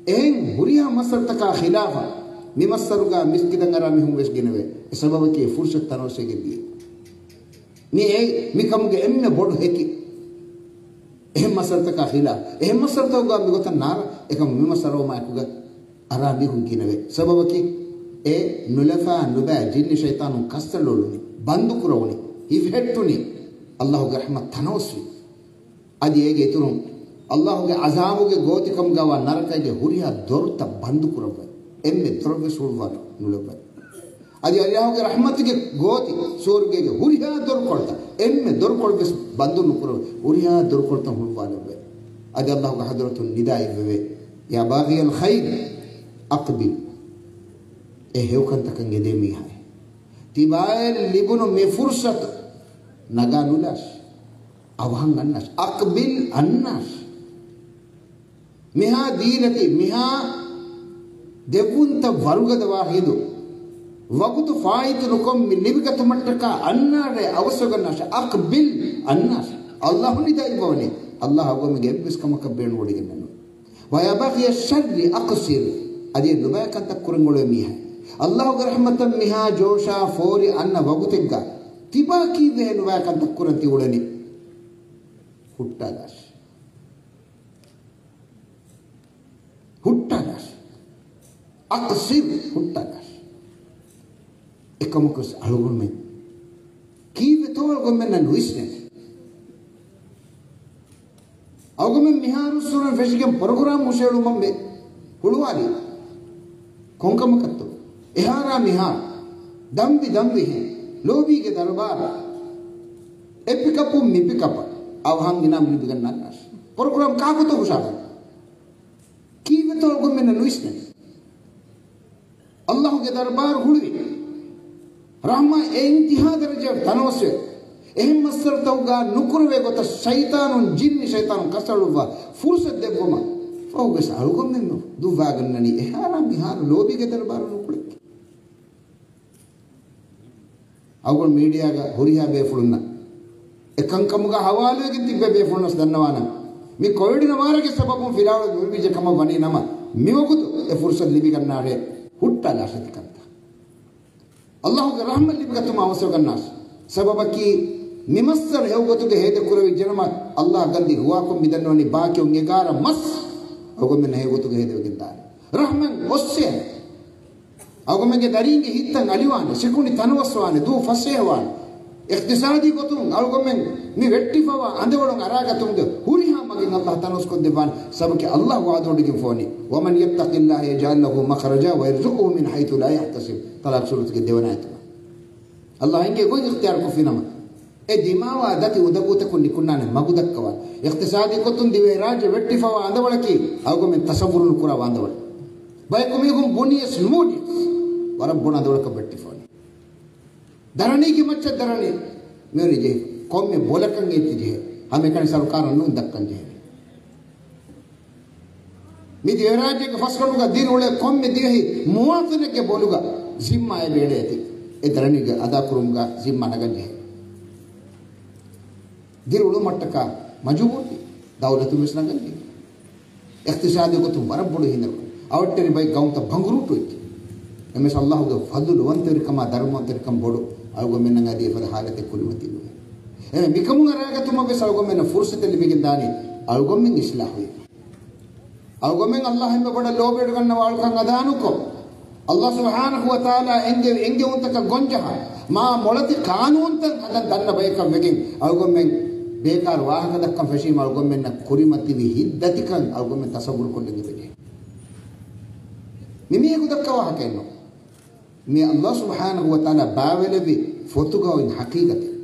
އެހެން ހުރިހާ މައްސަރުތަކާ ޚިލާފަށް މި މައްސަރުގަ މިސްކިތަށް އަރާ މީހުން ވެސް ގެނެވޭ. އެ ސަބަބަކީ އެ ފުރުޞަތު ތަނަވަސްވެގެން ދިޔަ. މި އެ، މި ކަމުގެ އެންމެ ބޮޑު ހެކި. އެހެން މައްސަރުތަކާ ޚިލާފަށް، އެހެން މައްސަރުތަކުގަ މިގޮތަށް ނާރާ، އެކަމު މި މައްސަރަ އައުމާ އެކުގަ އަރާ މީހުން ގިނަވޭ. ސަބަބަކީ، އެ ނުލަފާ ނުބައި ޖިންނި ޝައިޠާނުން ކައްސަލައުޅުނީ، ބަންދުކުރެވުނީ، ހިފެހެއްޓުނީ، ﷲގެ ރަޙްމަތު ތަނަވަސްވި. އަދި އޭގެ އިތުރުން، ﷲގެ ޢަޛާބުގެ ގޯތިކަމުގަވާ ނަރަކައިގެ ހުރިހާ ދޮރުތައް ބަންދުކުރައްވައި، އެންމެ ދޮރެއްވެސް ހުޅުވާލަ ނުލައްވައި. އަދި ﷲގެ ރަޙްމަތުގެ ގޯތި ސުވަރުގޭގެ ހުރިހާ ދޮރުކޮޅުތައް، އެންމެ ދޮރުކޮޅެއްވެސް ބަންދު ނުކުރެވި، ހުރިހާ ދޮރުކޮޅުތައް ހުޅުވާލައްވައި. އަދި ﷲގެ ޙަޟްރަތުން ނިދާ އިއްވެވޭ، يا باغي الخير أقبل. އޭ ހެޔޮކަންތަކަށް އެދޭ މީހާއޭ، ތިބާއަށް ލިބުނު މި ފުރުޞަތު ނަގާ ނުލާށޭ، އަވަހަށް އަންނާށޭ، أقبل އަންނާށޭ. މިހާ ދީލަތި، މިހާ ދެއްވުންތައް ވަރުގަދަވާ ހިނދު، ވަގުތު ފާއިތު ނުކޮށް މި ލިބިގަތުމަށްޓަކާ އަންނާށޭ، އަވަސްވެގަންނާށޭ، أقبل އަންނާށޭ. ﷲ ނިދާ އިއްވަވަނީ، ﷲ އަޅުގަނޑުމެންގެ އެއްވެސް ކަމަކަށް ބޭނުންވޮޑިގެން ނޫން. ويا باغي الشر أقصر. އަދި އެ ނުބައި ކަންތައް ކުރަން އުޅޭ މީހާ، ﷲގެ ރަޙްމަތަށް މިހާ ޖޯޝާ ފޯރި އަންނަ ވަގުތެއްގަ ތިބާ ކީއްވެހޭ ނުބައި ކަންތައް ކުރަން ތި އުޅެނީ؟ ހުއްޓާލާށޭ. ހުއްޓާލާށޭ. أقصر، ހުއްޓާލާށޭ. އެކަމަކުވެސް އަޅުގަނޑުމެން ކީއްވެތޯ އަޅުގަނޑުމެންނަށް ނުވިސްނޭނެ. އަޅުގަނޑުމެން މިހާރު ސުރަން ފެށިގެން ޕްރޮގްރާމް ހުށައެޅުމަށް މި ހުޅުވާލީ ކޮންކަމަކަށްތޯ؟ އެހާރާ މިހާރު، ދަންވި ދަންވިހެން، ލޯބީގެ ދަރުބާރު، އެ ޕިކަޕުން މި ޕިކަޕަށް އަވަހަށް ގިނަ މި ލިބިގަންނަންނާށޭ. ޕްރޮގްރާމް ކާކުތޯ ހުށަހަޅަނީ؟ ކީއްވެތޯ އަޅުގަނޑުމެންނަށް ނުވިސްނޭނެ. ﷲގެ ދަރުބާރު ހުޅުވި. ރަޙްމަތް އެ އިންތިހާ ދަރަޖައަށް ތަނަވަސްވެ، އެހެން މައްސަރުތަކުގަ ނުކުރެވޭ ގޮތަށް ޝައިޠާނުން، ޖިންނި ޝައިޠާނުން ކައްސަޅުއްވާ ފުރުޞަތު ދެއްވުމަށް ފަހުގަސް އަޅުގަނޑުމެން ދުއްވާގަންނަނީ އެހާރާ މިހާރު ލޯބީގެ ދަރުބާރު ނުކުޅެއްކި. އަޅުގަނޑު މީޑިއާގަ ހުރިހާ ބޭފުޅުންނަށް އެ ކަންކަމުގަ ހަވާލުވެގެން ތިއްބެވި ބޭފުޅުންނަސް ދަންނަވާނަން. މި ކޮވިޑް ނަވާރަގެ ސަބަބުން ފިލާވަޅު ނުލިބިއްޖެ ކަމަށް ވަނީ ނަމަ، މިވަގުތު އެ ފުރުޞަތު ލިބިގަންނާށޭ ހުއްޓާލާށޭ ތިކަންތައް. އައްލާހުގެ ރަޙްމަތް ލިބިގަތުމަށް އަވަސްވެގަންނާސް. ސަބަބަކީ، މިމައްސަރު ހެޔޮގޮތުގެ ހޭދަކުރެވިއްޖެނަމަ، އައްލާހް ގަންދީ ހުވާކޮށް މިދަންނަވަނީ ބާކީ އޮތް އެގާރަ މަސް އަޅުގަނޑުމެންނަށް ހެޔޮގޮތުގެ ހޭދަވެގެން ދާނެ. ރަޙްމަތް އޮއްސޭނެ. އަޅުގަނޑުމެންގެ ދަރީންގެ ހިތްތައް އަލިވާނެ، ސިކުނޑި ތަނަވަސްވާނެ، ދޫ ފަސޭހަވާނެ. އިޤްތިޞާދީ ގޮތުން އަޅުގަނޑުމެން މި ވެއްޓިފަވާ އަނދަވަޅުން އަރާގަތުމުގެ ހުރިހާ މަގެއް އައްލާހް ތަނަވަސްކޮށްދެއްވާނެ. ސަބަބަކީ އައްލާހް ވަޢުދުވެގެންފަވަނީ، وَمَنْ يَتَّقِ اللَّهَ يَجْعَلْ لَهُ مَخْرَجًا وَيَرْزُقْهُ مِنْ حَيْثُ لَا يَحْتَسِبُ. ޠަލާޤް ސޫރަތުގެ ދެވަނަ އާޔަތުގަ. އައްލާހް އެނގޭ ގޮތް އިޚްތިޔާރުކޮށްފިނަމަ، އެ ދިމާވާ ދަތި އުނދަގޫތަކުން ނިކުންނާނެ މަގު ދައްކަވާނެ. އިޤްތިޞާދީ ގޮތުން ދިވެހިރާއްޖެ ވެއްޓިފަވާ އަނދަވަޅަކީ އަޅުގަނޑުމެން ތަޞައްވުރު ނުކުރާ އަނދަވަޅެއް. ބަޔަކު މީހުން ބުނިޔަސް ނުބުނިޔަސް ވަރަށް ބޮޑު އަނދަވަޅަކަށް ވެއްޓިފަވަނީ. ދަރަނީގެ މައްޗަށް ދަރަނި މިވެރި ޖެހި. ކޮންމެ ބޮލަކަށް އެއްޗެއް ޖެހޭ. ހަމައެކަނި ސަރުކާރަށް ނޫން ދައްކަން ޖެހޭ. މި ދިވެހިރާއްޖޭގެ ފަސްގަނޑުގަ ދިރިއުޅޭ ކޮންމެ ދިވެހި މުވާޠިނެއްގެ ބޮލުގަ ޒިންމާ އެބަ އެޅޭތީ. އެ ދަރަނީގެ އަދާކުރުމުގަ ޒިންމާ ނަގަން ޖެހޭ. ދިރިއުޅުމަށްޓަކާ މަޖުބޫރުވީ. ދައުލަތުން ވެސް ނަގަން ޖެހޭ. އިޤްތިޞާދީ ގޮތުން ވަރަށް ބޮޑު ހިނދަރުކަން. އަވަށްޓެރި ބައެއް ގައުމުތައް ބަނގުރޫޓުވެއްޖެ. އެމެސް އައްލާހުގެ ފަޟުލުވަންތަވެރިކަމާ ދަރުމަވަންތަވެރިކަން ބޮޑު. އަޅުގަނޑުމެންނަށް އަދި އެފަދަ ހާލަތެއް ކުރިމަތިވެ. އެހެން މިކަމުން އަރާގަތުމަށް ވެސް އަޅުގަނޑުމެންނަށް ފުރުޞަތެއް ލިބިގެން ދާނީ އަޅުގަނޑުމެން އިޞްލާޙުވެ. އަޅުގަނޑުމެން އައްލާހް އެންމެ ބޮޑަށް ލޯބިވެޑިގަންނަވާ އަޅުކަން އަދާނުކޮށް، އައްލާހް ސުބްޙާނަހޫ ވަތަޢާލާ އެންގެ، އެންގެވުންތަކަށް ގޮންޖަހާ، މާ މޮޅަތި ޤާނޫނުތައް ހަދަން ދަންނަ ބަޔަކަށް ވެގެން، އަޅުގަނޑުމެން ބޭކާރު ވާހަކަ ދައްކަން ފެށީމަ، އަޅުގަނޑުމެންނަށް ކުރިމަތިވި ހިތްދަތިކަން އަޅުގަނޑުމެން ތަޞައްވުރު ކޮށްލަން އެބަޖެހޭ. މި މީހަކު ދައްކާ ވާހަކައެއް ނޫން. މި އައްލާހް ސުބްޙާނަހޫ ވަތަޢާލާ ބާވެލެއްވި ފޮތުގަ އޮތް ޙަޤީޤަތެއް.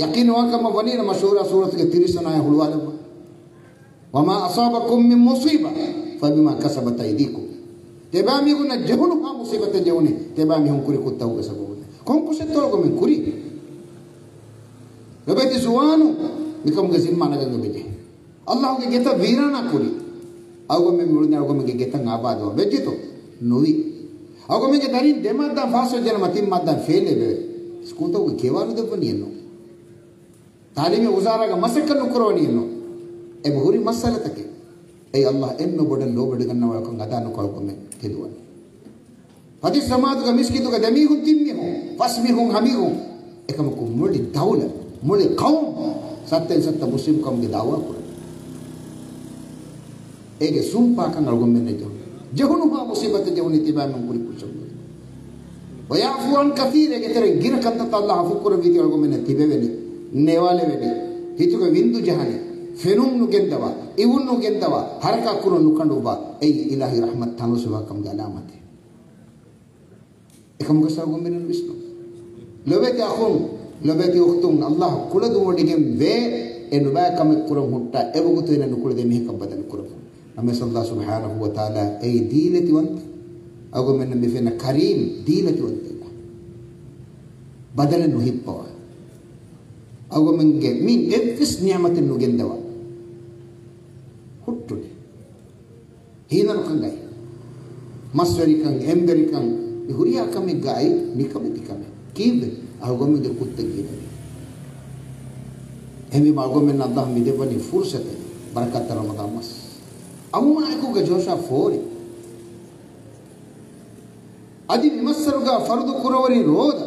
ޔަޤީން ވާކަމަށް ވަނީނަމަ ޝޫރާ ސޫރަތުގެ ތިރީސް ވަނަ އާޔަތް ހުޅުވާލައްވާ. وَمَا أَصَابَكُمْ مِنْ مُصِيبَةٍ فَبِمَا كَسَبَتْ أَيْدِيكُمْ. ތިޔަބައިމީހުންނަށް ޖެހުނުހާ މުޞީބަތެއް ޖެހުނީ، ތިޔަބައިމީހުން ކުރި ކުށްތަކުގެ ސަބަބުން. ކޮން ކުށެއްތޯ އަޅުގަނޑުމެން ކުރީ؟ ލޮބެތި ޒުވާނުން، މިކަމުގެ ޒިންމާ ނަގަން އެބަޖެހޭ. އައްލާހުގެ ގެތައް ވީރާނާ ކުރީ. އަޅުގަނޑުމެން މިއުޅެނީ އަޅުގަނޑުމެންގެ ގެތައް އާބާދުވާން. ވެއްޖެތޯ؟ ނުވި. އަޅުގަނޑުމެންގެ ދަރީން ދެ މާއްދާ ފާސްވެއްޖެނަމަ ތިން މާއްދާ ފެއިލް އެބަވޭ. ސްކޫލްތަކުގެ ކިޔަވާ ނުދެއްވަނީއެއްނު. ތާލީމީ ވުޒާރާގަ މަސައްކަތް ނުކުރަވަނީއެއްނު. އެބަ ހުރި މައްސަލަތަކެއް. އެއީ އައްލާހް އެންމެ ބޮޑަށް ލޯބިވެޑިގަންނަވާ އަޅުކަން އަދާ ނުކޮށް އަޅުގަނޑުމެން ތެދުވަނީ. ފަތިސް ސަމާދުގަ މިސްކިތުގަ ދެމީހުން ތިންމީހުން، ފަސްމީހުން ހަމީހުން، އެކަމަކު މުޅި ދައުލަތް، މުޅި ޤައުމު، ސައްތައިން ސައްތަ މުސްލިމްކަމުގެ ދަޢުވާ ކުރަން. އޭގެ ސުންޕާކަން އަޅުގަނޑުމެންނަށް ޖެހުނު. ޖެހުނުހާ މުސީބަތެއް ޖެހުނީ ތިބާމެން ކުރި ކުށަށް. وَيَعْفُو عَنْ كَثِيرٍ، އޭގެ ތެރެއިން ގިނަ ކަންތައްތައް އައްލާހް ޢަފޫ ކުރެއްވީތީ އަޅުގަނޑުމެންނަށް ތިބެވެނީ، ނޭވާލެވެނީ، ހިތުގެ ވިންދު ޖަހަނީ، ފެނުން ނުގެންދަވާ، އިވުން ނުގެންދަވާ، ހަރަކާތް ކުރުން ނުކަނޑުއްވާ، އެއީ އިލާހީ ރަޙްމަތް ތަނަވަސްވާކަމުގެ ޢަލާމަތެއް. އެކަމުގަ ސައުގުން މިނުން ވިސްނުން. ލޮބެތި އަޚުން، ލޮބެތި އުޚްތުން، އައްލާހް ކުޅަދުންވޮޑިގެން ވޭ، އެ ނުބައި ކަމެއް ކުރަން ހުއްޓާ، އެވަގުތު އޭނަ ނުކުޅެދޭ މީހަކަށް ބަދަލު ކުރަމުން. ނަމަވެސް އައްލާހް ސުބްޙާނަހޫ ވަތަޢާލާ އެއީ ދީލަތިވަންތަ. އަޅުގަނޑުމެންނަށް މި ފެންނަ ކަރީމް ދީލަތިވަންތައެއް. ބަދަލެއް ނުހިއްޕަވާ. އަޅުގަނޑުމެންގެ މި އެއްވެސް ނިޢުމަތެއް ނުގެންދަވާ. ހުއްޓުނެ. ހީނަރުކަން އައި، މަސްވެރިކަން، އެންބެރިކަން، މި ހުރިހާ ކަމެއްގަ އައި ނިކަމެތި ކަމެއް. ކީއްވެ؟ އަޅުގަނޑުމެންގެ ކުށްތައް ގިނަވީ. އެހެންވީމަ އަޅުގަނޑުމެންނަށް އައްލާހް މި ދެއްވަނީ ފުރުޞަތެއް، ބަރަކަތްތެރި ރަމަޟާން މަސް. އައުމާއެކުގަ ޖޯޝާ ފޯރި. އަދި މި މައްސަރުގަ ފަރުޟު ކުރަވަނީ ރޯދަ.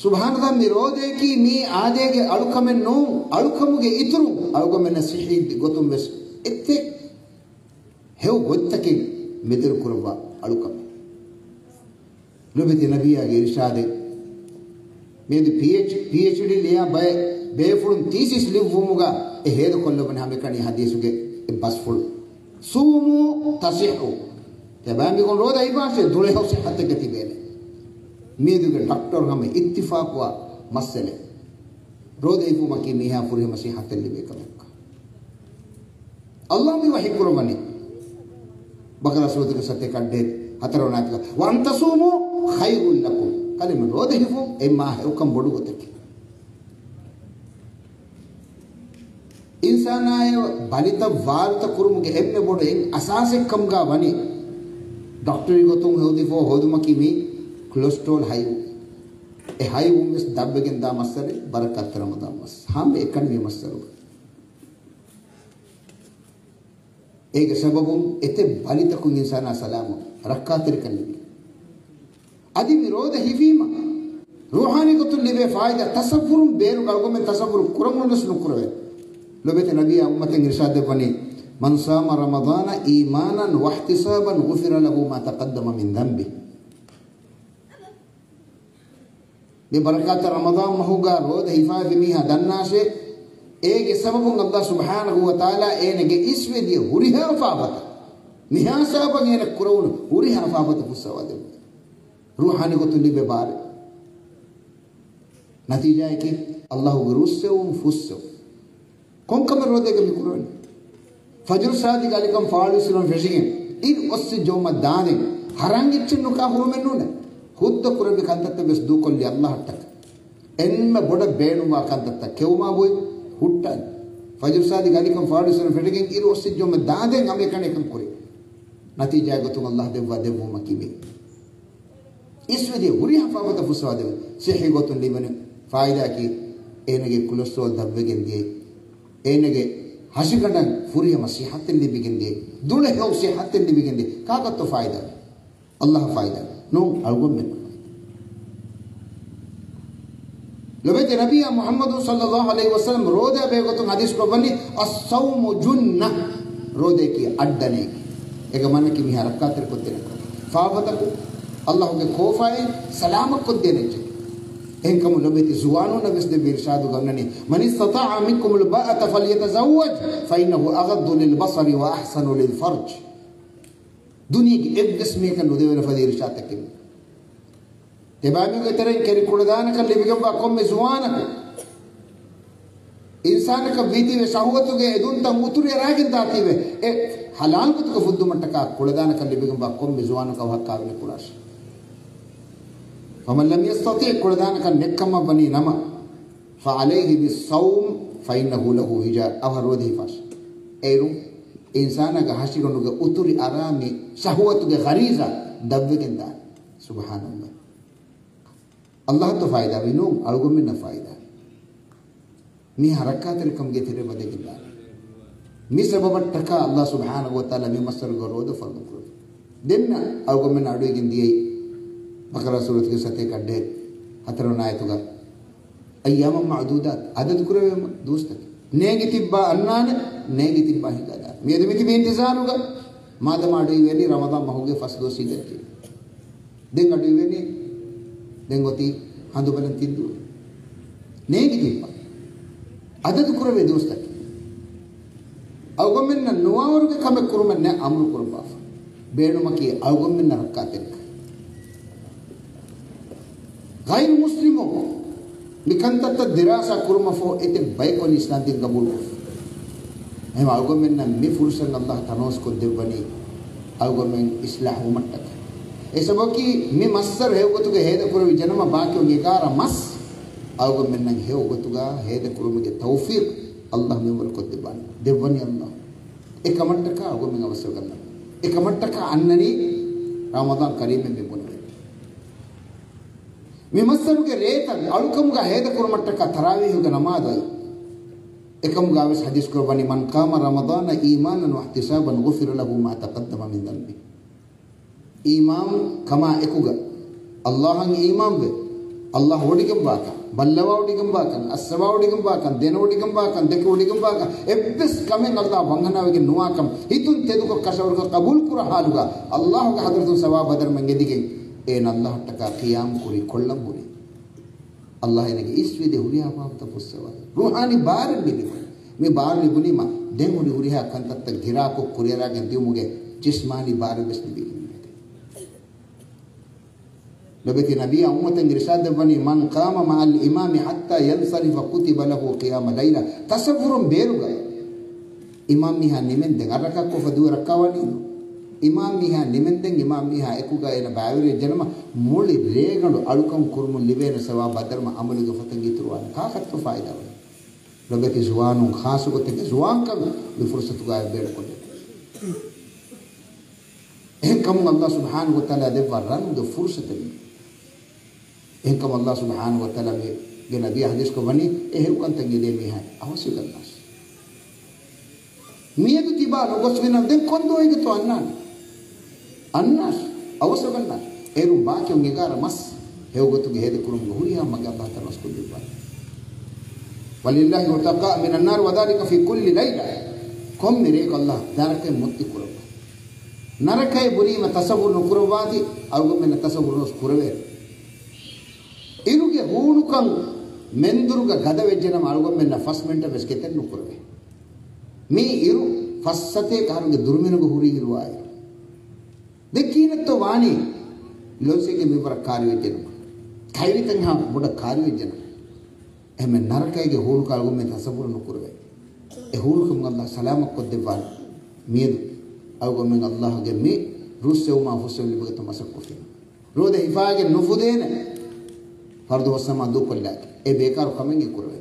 ސުބްޙާނަﷲ، މި ރޯދައަކީ މީ އާދޭގެ އަޅުކަމެއް ނޫން، އަޅުކަމުގެ އިތުރުން އަޅުގަނޑުމެންނަށް ޞިއްޙީ ގޮތުން ވެސް އެތައް ހެޔޮ ގޮތްތަކެއް މެދުވެރި ކުރައްވާ އަޅުކަމެއް. ލޮބެތި ނަބިއްޔާގެ އިރުޝާދެއް. މިއަދު ޕީއެޗް، ޕީއެޗްޑީ ލިޔާ ބައެއް ބޭފުޅުން ތީސިސް ލިޔުއްވުމުގަ އެ ހޭދަކޮށްލައްވަނީ ހަމައެކަނި ޙަދީޘުގެ އެއް ބަސްފުޅު. ޞޫމޫ ތަޞިއްޙޫ. ތިޔަބައިމީހުން ރޯދަ ހިފާށޭ، ދުޅަހެޔޮ ޞިއްޙަތެއްގަ ތިބޭނެ. މިއަދުގެ ޑޮކްޓަރުން ހަމަ އިއްތިފާޤުވާ މައްސަލައެއް. ރޯދަ ހިފުމަކީ މީހާ ފުރިހަމަ ޞިއްޙަތެއް ލިބޭ ކަމެއްކަން. އައްލާހް މި ވަޙީ ކުރައްވަނީ. ބަޤަރާ ސޫރަތުގެ ސަތޭކަ އައްޑިހަ ހަތަރުވަނަ އާޔަތުގަ، "وَأَنْ تَصُومُوا خَيْرٌ لَكُمْ." ކަލޭމެން ރޯދަ ހިފުން އެއީ މާ ހެޔޮކަން ބޮޑު ގޮތަކީ. އިންސާނާއަށް ބަލިތައް ވާރުތަ ކުރުމުގެ އެންމެ ބޮޑު އެއް އަސާސެއް ކަމުގަ ވަނީ، ޑޮކްޓަރީ ގޮތުން ހޯދިފަ ހޯދުމަކީ މީ ކޮލެސްޓްރޯލް ހައިވުން. އެ ހައިވުން ވެސް ދަށްވެގެން ދާ މައްސަރެއް ބަރަކަތްތެރި ރަމަޟާން މަސް. ހަމައެކަނި މި މައްސަރުގަ. އޭގެ ސަބަބުން އެތައް ބަލިތަކުން އިންސާނާ ސަލާމަތް ރައްކާތެރިކަން ލިބި. އަދި މި ރޯދަ ހިފީމަ، ރޫޙާނީ ގޮތުން ލިބޭ ފާއިދާ ތަޞައްވުރުން ބޭރު އަޅުގަނޑުމެން ތަޞައްވުރު ކުރަން ނުވެސް ނުކުރެވޭ. ލޮބެތި ނަބިއްޔާ އުއްމަތަށް އިރުޝާދު ދެއްވަނީ، "من صام رمضان إيمانا واحتسابا غفر له ما تقدم من ذنبه." މި ބަރަކާތް ރަމަޟާން މަހުގަ ރޯދަ ހިފާފި މީހާ ދަންނާށޭ، އޭގެ ސަބަބުން ﷲ ސުބްޙާނަހޫ ވަތަޢާލާ އޭނަގެ އިސްވެދިޔަ ހުރިހާ ފާފަތައް، މިހާ ސަބަބަށް އޭނަ ކުރެވުނު ހުރިހާ ފާފަތައް ފުއްސަވާ ދެއްވޭ. ރޫޙާނީ ގޮތުން ލިބޭ ބާރެއް. ނަތީޖާއަކީ ﷲގެ ރުއްސެވުން ފުއްސެވުން. ކޮންކަމެއް ރޯދައިގަ މި ކުރަނީ؟ ފަޖުރު ޞާދިޤް އަލިކަން ފާޅުވެސްލުން ފެށިގެން، އިރު އޮއްސި ޖެހުމަށް ދާނދެން، ހަރާން އެއްޗެއް ނުކާ ހުރުމެއް ނޫނޭ. ހުއްދަ ކުރެއްވި ކަންތައްތައް ވެސް ދޫކޮށްލި ﷲއަށްޓަކަ. އެންމެ ބޮޑަށް ބޭނުންވާ ކަންތައްތައް ކެއުމާ ބޮއި ހުއްޓާލި. ފަޖުރު ޞާދިޤް އަލިކަން ފާޅުވެސްލުން ފެށިގެން، އިރު އޮއްސި ޖެހުމަށް ދާނދެން އަމިއްކަން އެކަން ކުރި. ނަތީޖާ ގޮތުން ﷲ ދެއްވާ ދެއްވުމަކީ މި. އިސްވެދިޔަ ހުރިހާ ފާފަތައް ފުއްސަވާދެވޭ. ޞިއްޙީ ގޮތުން ލިބެނެ ފާއިދާއަކީ، އޭނަގެ ކޮލެސްޓްރޯލް ދަށްވެގެން ދިޔައީ، އޭނަގެ ހަށިގަނޑަށް ފުރިހަމަ ޞިއްޙަތެއް ލިބިގެން ދިޔައީ، ދުޅަހެޔޮ ޞިއްޙަތެއް ލިބިގެން ދިޔައީ. ކާކަށްތޯ ފާއިދާ؟ ﷲ ފާއިދާ. ނޫން، އަޅުގަނޑުމެން. ލޮބެތި ނަބިއްޔާ މުޙައްމަދު ޞައްލައްލާހު ޢަލައިހި ވަސައްލަމް ރޯދަ ބެހޭގޮތުން ޙަދީޘް ކޮށްވަނީ، "الصوم جنة." ރޯދައަކީ އައްޑަނެއް. އޭގެ މާނައަކީ މީހާ ރައްކާތެރިކޮށްދޭނެ ކަމެއް. ފާފަތަކުން ﷲގެ ކޯފާއިން ސަލާމަތްކޮށްދޭނެ އެއްޗެއް. އެހެންކަމުން ލޮބެތި ޒުވާނުންނަށް ވެސް ދެއްވި އިރުޝާދުގަ އޮންނަނީ، "من استطاع منكم الباءة فليتزوج فإنه أغض للبصر وأحصن للفرج." ދުނިޔޭގެ އެއްވެސް މީހަކަށް ނުދެވޭނެ ފަދަ އިރުޝާދެއް. ތިބާމީހުންގެ ތެރެއިން ކެރި ކުޅަދާނަކަން ލިބިގެންވާ ކޮންމެ ޒުވާނަކު، އިންސާނަކަށް ވީތީވެ ޝަހުވަތުގެ އެދުންތައް އުތުރި އަރާގެން ދާތީވެ، އެ ޙަލާލް ގޮތުގަ ފުއްދުމަށްޓަކާ ކުޅަދާނަކަން ލިބިގެންވާ ކޮންމެ ޒުވާނަކަށް އަވަހަށް ކާވެނި ކުރާށި. فمن لم يستطع، ކުޅަދާނަކަން ނެތްކަމަށް ވަނީ ނަމަ، فعليه بالصوم فإنه له وجاء، އަވަހަށް ރޯދަ ހިފާށި. އޭރު އިންސާނާގެ ހަށިގަނޑުގެ އުތުރި އަރާ މި ޝަހުވަތުގެ ޣަރީޒާ ދަށްވެގެން ދާނެ. ސުބްޙާނަﷲ. ﷲއަށްތޯ ފާއިދާވީ؟ ނޫން، އަޅުގަނޑުމެންނަށް ފާއިދާވީ. މީހާ ރައްކާތެރިކަމުގެ ތެރެއަށް ވަދެގެން ދާނެ. މި ސަބަބަށްޓަކާ ﷲ ސުބްޙާނަހޫ ވަތަޢާލާ މި މައްސަރުގަ ރޯދަ ފަރުޟު ކުރެއްވި. ދެންނަ އަޅުގަނޑުމެން އަޑުއިވިގެން ދިޔައީ ބަޤަރާ ސޫރަތުގެ ސަތޭކަ އައްޑިހަ ހަތަރުވަނަ އާޔަތުގަ، "أياما معدودات"، އަދަދު ކުރެވޭ ދުވަސްތަކެއް. ނޭނގި ތިއްބާ އަންނާނެ، ނޭނގި ތިއްބާ ހިނގާދާނެ. މިއަދު މިތިބީ އިންތިޒާރުގަ، މާދަމާ އަޑުއިވޭނީ ރަމަޟާން މަހުގެ ފަސް ދުވަސް އިއްދަތް. ދެން އަޑުއިވޭނީ، ދެން އޮތީ ހަނދު ބަލަން ތިން ދުވަސް. ނޭނގި ތިއްބާ. އަދަދު ކުރެވޭ ދުވަސްތަކެއް. އަޅުގަނޑުމެންނަށް ނުވާވަރުގެ ކަމެއް ކުރުމެއް ނެތް އަމުރު ކުރައްވާފަ. ބޭނުމަކީ އަޅުގަނޑުމެންނަށް ރައްކާތެރިކަން. ޣައިރު މުސްލިމުން މި ކަންތައްތައް ދިރާސާ ކުރުމަށްފަހު އެތައް ބަޔަކު ވަނީ އިސްލާމްދީން ގަބޫލުކޮށްފަ. އެހެން އަޅުގަނޑުމެންނަށް މި ފުރުޞަތު ﷲ ތަނަވަސްކޮށްދެއްވަނީ އަޅުގަނޑުމެން އިސްލާހު ވުމަށްޓަކައި. އެ ސަބަބަކީ މި މައްސަރު ހެޔޮގޮތުގަ ހޭދަކުރެވި ޖެނަމަ ބާކީވަނީ އެގާރަ މަސް އަޅުގަނޑުމެންނަށް ހެޔޮގޮތުގަ ހޭދަކުރުމުގެ ތައުފީޤު ﷲ މިންވަރު ކޮށްދެއްވާނެ. ދެއްވަނީ ﷲ. އެކަމަށްޓަކާ އަޅުގަނޑުމެން އަވަސްވެގަންނަވާ. އެކަމަށްޓަކާ އަންނަނީ ރަމަޟާން ކަރީމެއް މި ބުނެވޭ. މި މައްސަރުގެ ރޭތައް އަޅުކަމުގަ ހޭދަކުރުމަށްޓަކާ ތަރާވީހުގެ ނަމާދު އައީ. އެކަމުގަވެސް ޙަދީޘް ކުރައްވަނީ، "من قام رمضان إيمانا واحتسابا غفر له ما تقدم من ذنبه." އީމާން ކަމާ އެކުގަ، ﷲ އަށް އީމާންވެ، ﷲ ވޮޑިގެންވާކަން، ބައްލަވާ ވޮޑިގެންވާކަން، އައްސަވާ ވޮޑިގެންވާކަން، ދެނެ ވޮޑިގެންވާކަން، ދެކެ ވޮޑިގެންވާކަން، އެއްވެސް ކަމެއް ﷲ ވަންހަނާވެގެން ނުވާކަން، ހިތުން ތެދުކޮށް ކަށަވަރުކޮށް ޤަބޫލުކުރާ ޙާލުގަ، ﷲގެ ޙަޟްރަތުން ސަވާބު ބައްދަލުމަށް އެދިގެން، އޭނަ ﷲއަށްޓަކާ ޤިޔާމް ކުރި ކޮށްލަން ހުރި. ﷲ އޭނަގެ އިސްވެދިޔަ ހުރިހާ ފާފަތައް ފުއްސަވާ. ރޫޙާނީ ބާރެއް މި ލިބުނީ. މި ބާރު ލިބުނީމަ ދެން ހުރި ހުރިހާ ކަންތައްތައް ގިރާކޮށް ކުރިއަރާގެން ދިޔުމުގެ ޖިސްމާނީ ބާރެއް ވެސް ލިބިގެން ނުވޭ. ލޮބެތި ނަބީ އުއްމަތަށް އިރުޝާދު ދެއްވަނީ، "من قام مع الإمام حتى ينصرف كتب له قيام ليلة." ތަޞައްވުރުން ބޭރުގަ އިމާމް މީހާ ނިމެންދެން، އަށް ރަކާތް ކޮށްފަ ދުވަހު ރައްކާވާނީ. އިމާމް މީހާ ނިމެންދެން، އިމާމް މީހާ އެކުގަ އޭނަ ބައިވެރިވެ ޖެނަމަ މުޅި ރޭގަނޑު އަޅުކަން ކުރުމުން ލިބޭނެ ސަވާބު ބައްދަލުމަށް ޢަމަލުގެ ފޮތެއް އިތުރުވާނެ. ކާކަށްތޯ ފާއިދާވަނީ؟ ލޮބެތި ޒުވާނުން، ޚާއްޞަގޮތެއްގެ ޒުވާންކަން މި ފުރުޞަތުގައި ބޭނުންކޮށްލެވޭ. އެހެންކަމުން ﷲ ސުބްޙާނަހޫ ވަތަޢާލާ ދެއްވާ ރަނުގެ ފުރުޞަތެއް މީ. އެހެންކަމުން ﷲ ސުބްޙާނަހޫ ވަތަޢާލާ މީގެ ނަބީ ޙަދީޘްކޮށް ވަނީ، އެ ހެޔޮކަންތައް އެދޭ މީހާ އަވަސްވެގަންނާށި. މިއަދު ތިބާ ނުގޮސްފިނަމަ ދެން ކޮން ދުވަހެއްގަތޯ އަންނާނީ؟ އަންނާށި، އަވަސްވެގަންނާށި. އޭރުން ބާކީ އެގާރަ މަސް ހެޔޮގޮތުގެ ހޭދަކުރުމުގެ ހުރިހާ މަގެއް އައްލާހު ތަޢާލާ ރަސްކޮށްދެއްވާނެ. ولله عتقاء من النار وذلك في كل ليلة. ކޮންމެ ރެއަކު އައްލާހު ނަރަކައިން މުއްތި ކުރައްވާ. ނަރަކައެއް ބުނީމަ ތަޞައްވުރު ނުކުރައްވާތި، އަޅުގަނޑުމެންނަށް ތަޞައްވުރު ނުވެސް ކުރެވޭނެ. އިރުގެ ހޫނުކަން މެންދުރުގަ ގަދަ ވެއްޖެނަމަ އަޅުގަނޑުމެންނަށް ފަސް މިނިޓަށް ވެސް ގެތެއް ނުކުރެވޭ. މީ އިރު ފަސް ސަތޭކަ އަހަރުގެ ދުރުމިނުގަ ހުރި އިރު އާއިރު. ދެން ކިހިނެއްތޯ ވާނީ؟ ލޮސްއެއްގެ މިންވަރަށް ކާރިވެއްޖެނަމަ. ކައިރިތައް ހާ ބޮޑަށް ކާރިވެއްޖެނަމަ. އެހެން ނަރަކައިގެ ހޫނުކަން އަޅުގަނޑުމެން ތަޞައްވުރު ނުކުރެވޭ. އެ ހޫނުކަމުން އައްލާހު ސަލާމަތް ކޮށްދެއްވާނެ. މިއަދު އަޅުގަނޑުމެން އައްލާހުގެ މި ރުއްސެވުމާ ފުއްސެވުން ލިބިގަތު މަސައްކަތް ކޮށްފިނަމަ. ރޯދަ ހިފާގެން ނުފުދޭނެ. ފަރުދު ފަސް ނަމާދު ކޮށްލާކި. އެ ބޭކާރު ކަމެއް އެ ކުރެވޭ.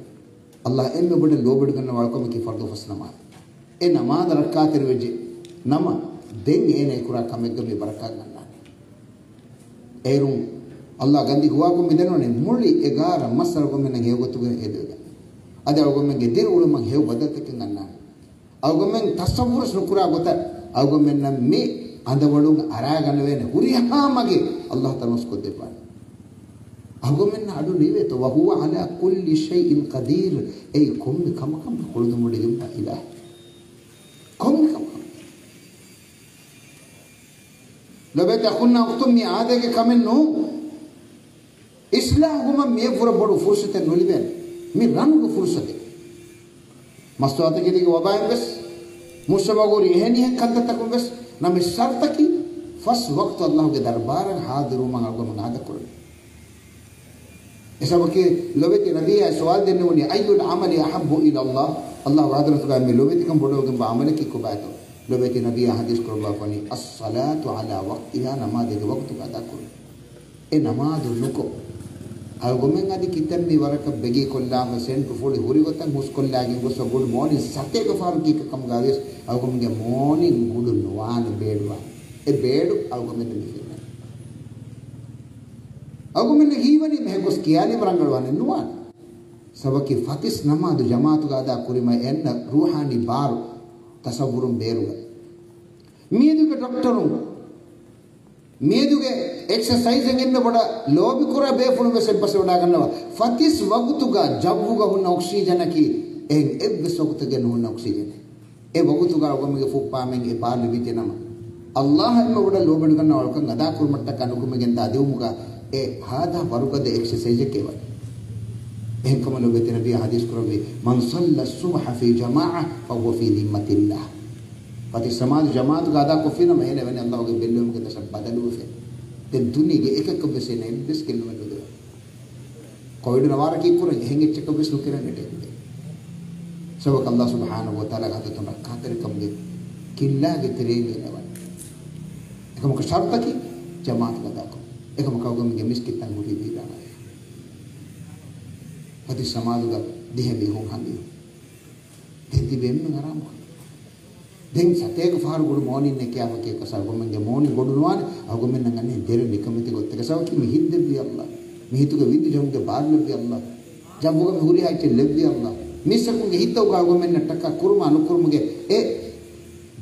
އައްލާހު އެންމެ ބޮޑަށް ލޯބިވެގަންނަވާ އަޅުކަމަކީ ފަރުދު ފަސް ނަމާދު. އެ ނަމާދަށް ރައްކާތެރިވެއްޖެ ނަމަ، ދެން އޭނަ އެ ކުރާ ކަމެއްގަ މި ބަރަކާތް ގަންނާނެ. އޭރުން އައްލާހު ގަންދީ ހުވާކޮށް މި ދެންނެވުނީ މުޅި އެގާރަ މަސް އަޅުގަނޑުމެންނަށް ހެޔޮގޮތުގަ ހޭދަވެގަން. އަދި އަޅުގަނޑުމެންގެ ދިރިއުޅުމަށް ހެޔޮ ބަދަލުތަކެއް ގަންނާނެ. އަޅުގަނޑުމެން ތަޞައްވުރުވެސް ނުކުރާ ގޮތަށް އަޅުގަނޑުމެންނަށް މި އަނދަވަޅުން އަރާގަނެވޭނެ ހުރިހާ މަގެއް އައްލާހު ތަޢާލާ ރަސްކޮށްދެއްވާނެ. އަޅުގަނޑުމެންނަށް އަޑު ނީވޭތޯ، وهو على كل شيء قدير. އެއީ ކޮންމެ ކަމަކަށް ކުޅުދުންވޮޑިގެންވާ އިލާހު. ކޮންމެ ކަމަކަށް. ލޮބެތި އަޚުންނާ އުޚްތުން، މި އާދައިގެ ކަމެއް ނޫން. އިޞްލާޙު ވުމަށް މިއަށްވުރެ ބޮޑު ފުރުޞަތެއް ނުލިބޭނެ. މި ރަނުގެ ފުރުޞަތެއް. މަސްތުވާތަކެތީގެ ވަބާއިން ވެސް، މުޖްތަމަޢުގަ ހުރި އެހެނިހެން ކަންތައްތަކުން ވެސް، ނަމަ ޝަރުޠަކީ ފަސް ވަޤްތު އައްލާހުގެ ދަރުބާރަށް ޙާޟިރުވުމަށް އަޅުގަނޑުމެން އާދަކުރުން. އެ ސަބަބަކީ ލޮބެތި ނަބިއްޔާ ސުވާލު ދެންނެވުނީ، أي العمل أحب إلى الله؟ އައްލާހުގެ ޙަޟްރަތުގައި މި ލޯބިވެތިކަން ބޮޑުވެގެންވާ ޢަމަލަކީ ކޮބާތޯ؟ ލޮބެތި ނަބިއްޔާ ޙަދީޘް ކުރައްވާފަ ވަނީ، الصلاة على وقتها، ނަމާދެއްގެ ވަގުތުގަ އަދާކުރުން. އެ ނަމާދު ނުކޮށް، އަޅުގަނޑުމެން އަދި ކިތަންމެ ވަރަކަށް ބެގީ ކޮށްލާފަ، ސެންޓު ފުޅި ހުރި ގޮތަށް ހުސްކޮށްލާގެން ގޮސްފަ، ގުޑް މޯނިން ސަތޭކަ ފަހަރު ކީކަ ކަމުގަ ވިޔަސް އަޅުގަނޑުމެންގެ މޯނިން ގުޑު ނުވާނެ ބޭޑުވާނެ. އެ ބޭޑު އަޅުގަނޑުމެންނަށް މި ފެންނަނީ. އަޅުގަނޑުމެންނަށް ހީވަނީ މެހެއް ގޮސް ކިޔާލީމަ ރަނގަޅުވާނެ ނުވާނެ. ސަބަބަކީ ފަތިސް ނަމާދު ޖަމާޢަތުގަ އަދާ ކުރީމަ އެންނަ ރޫޙާނީ ބާރު ތަޞައްވުރުން ބޭރުގަ. މިއަދުގެ ޑޮކްޓަރުން، މިއަދުގެ އެކްސަސައިޒެއް އެންމެ ބޮޑަށް ލޯބިކުރާ ބޭފުޅުން ވެސް އެއްބަސްވެވަޑައިގަންނަވާ. ފަތިސް ވަގުތުގަ ޖައްވުގަ ހުންނަ އޮކްސީޖަނަކީ އެހެން އެއްވެސް ވަގުތެއްގަ ނުހުންނަ އޮކްސީޖަނެއް. އެ ވަގުތުގަ އަޅުގަނޑުމެންގެ ފުއްޕާމެން އެ ބާރު ލިބިއްޖެނަމަ، އައްލާހަށް އެންމެ ބޮޑަށް ލޯބިވެގަންނަވާ އަޅުކަން އަދާކުރުމަށްޓަކާ ނުކުމެގެންދާ ދިއުމުގަ އެ ހާދަ ވަރުގަދަ އެކްސަސައިޒެކޭ ވަނީ. އެހެންކަމުން ލޮބުވެތި ނަބިއްޔާ ޙަދީޘް ކުރައްވި، من صلى الصبح في جماعة فهو في ذمة الله. ފަތިސް ނަމާދު ޖަމާޢަތުގަ އަދާކޮށްފިނަމަ އޭނަ ވަނީ އައްލާހުގެ ބެއްލެވުމުގެ ދަށަށް ބަދަލުވެފަ. ދެން ދުނިޔޭގެ އެކަކަށްވެސް އޭނަ އެއްވެސް ގެއްލުމެއް ނުދެވޭ. ކޮވިޑު ނަވާރަކީ ކުރަން އެހެން އެއްޗަކަށް ވެސް ނުކެރެން އެޓެކް. ސަބަބަކީ އައްލާހު ސުބްޙާނަހޫ ވަތަޢާލާގެ ޙަޟްރަތުން ރައްކާތެރިކަމުގެ ކިއްލާގެ ތެރެއިން އޭނަ ވަނީ. އެކަމަކު ޝަރުޠަކީ ޖަމާޢަތުގަ އަދާކުރުން. އެކަމަކު އަޅުގަނޑުމެންގެ މިސްކިތްތައް ހުރީ ވީރާނާއެއް. ފަތިސް ނަމާދުގަ ދިހަ މީހުން ހަނދިހުން. ދެން ތިބޭ އެންމެން އަރާމުކޮށް. ދެން ސަތޭކަ ފަހަރު ގުޑު މޯނިން ނެކިޔާފަ ކީކަސް އަޅުގަނޑުމެންގެ މޯނިން ގޮޑު ނުވާނެ. އަޅުގަނޑުމެންނަށް އަންނަ ދެރަ ނިކަމެތި ގޮތެއްގަ. ސަބަބަކީ މި ހިތް ދެއްވީ އައްލާ. މި ހިތުގެ ވިދު ޖަހުމުގެ ބާރު ލެއްވީ އައްލާ. ޖައްވުގަ މި ހުރިހާ އެއްޗެއް ލެއްވީ އައްލާ. މީސްތަކުންގެ ހިތްތަކުގަ އަޅުގަނޑުމެންނަށްޓަކާ ކުރުމާ ނުކުރުމުގެ އެ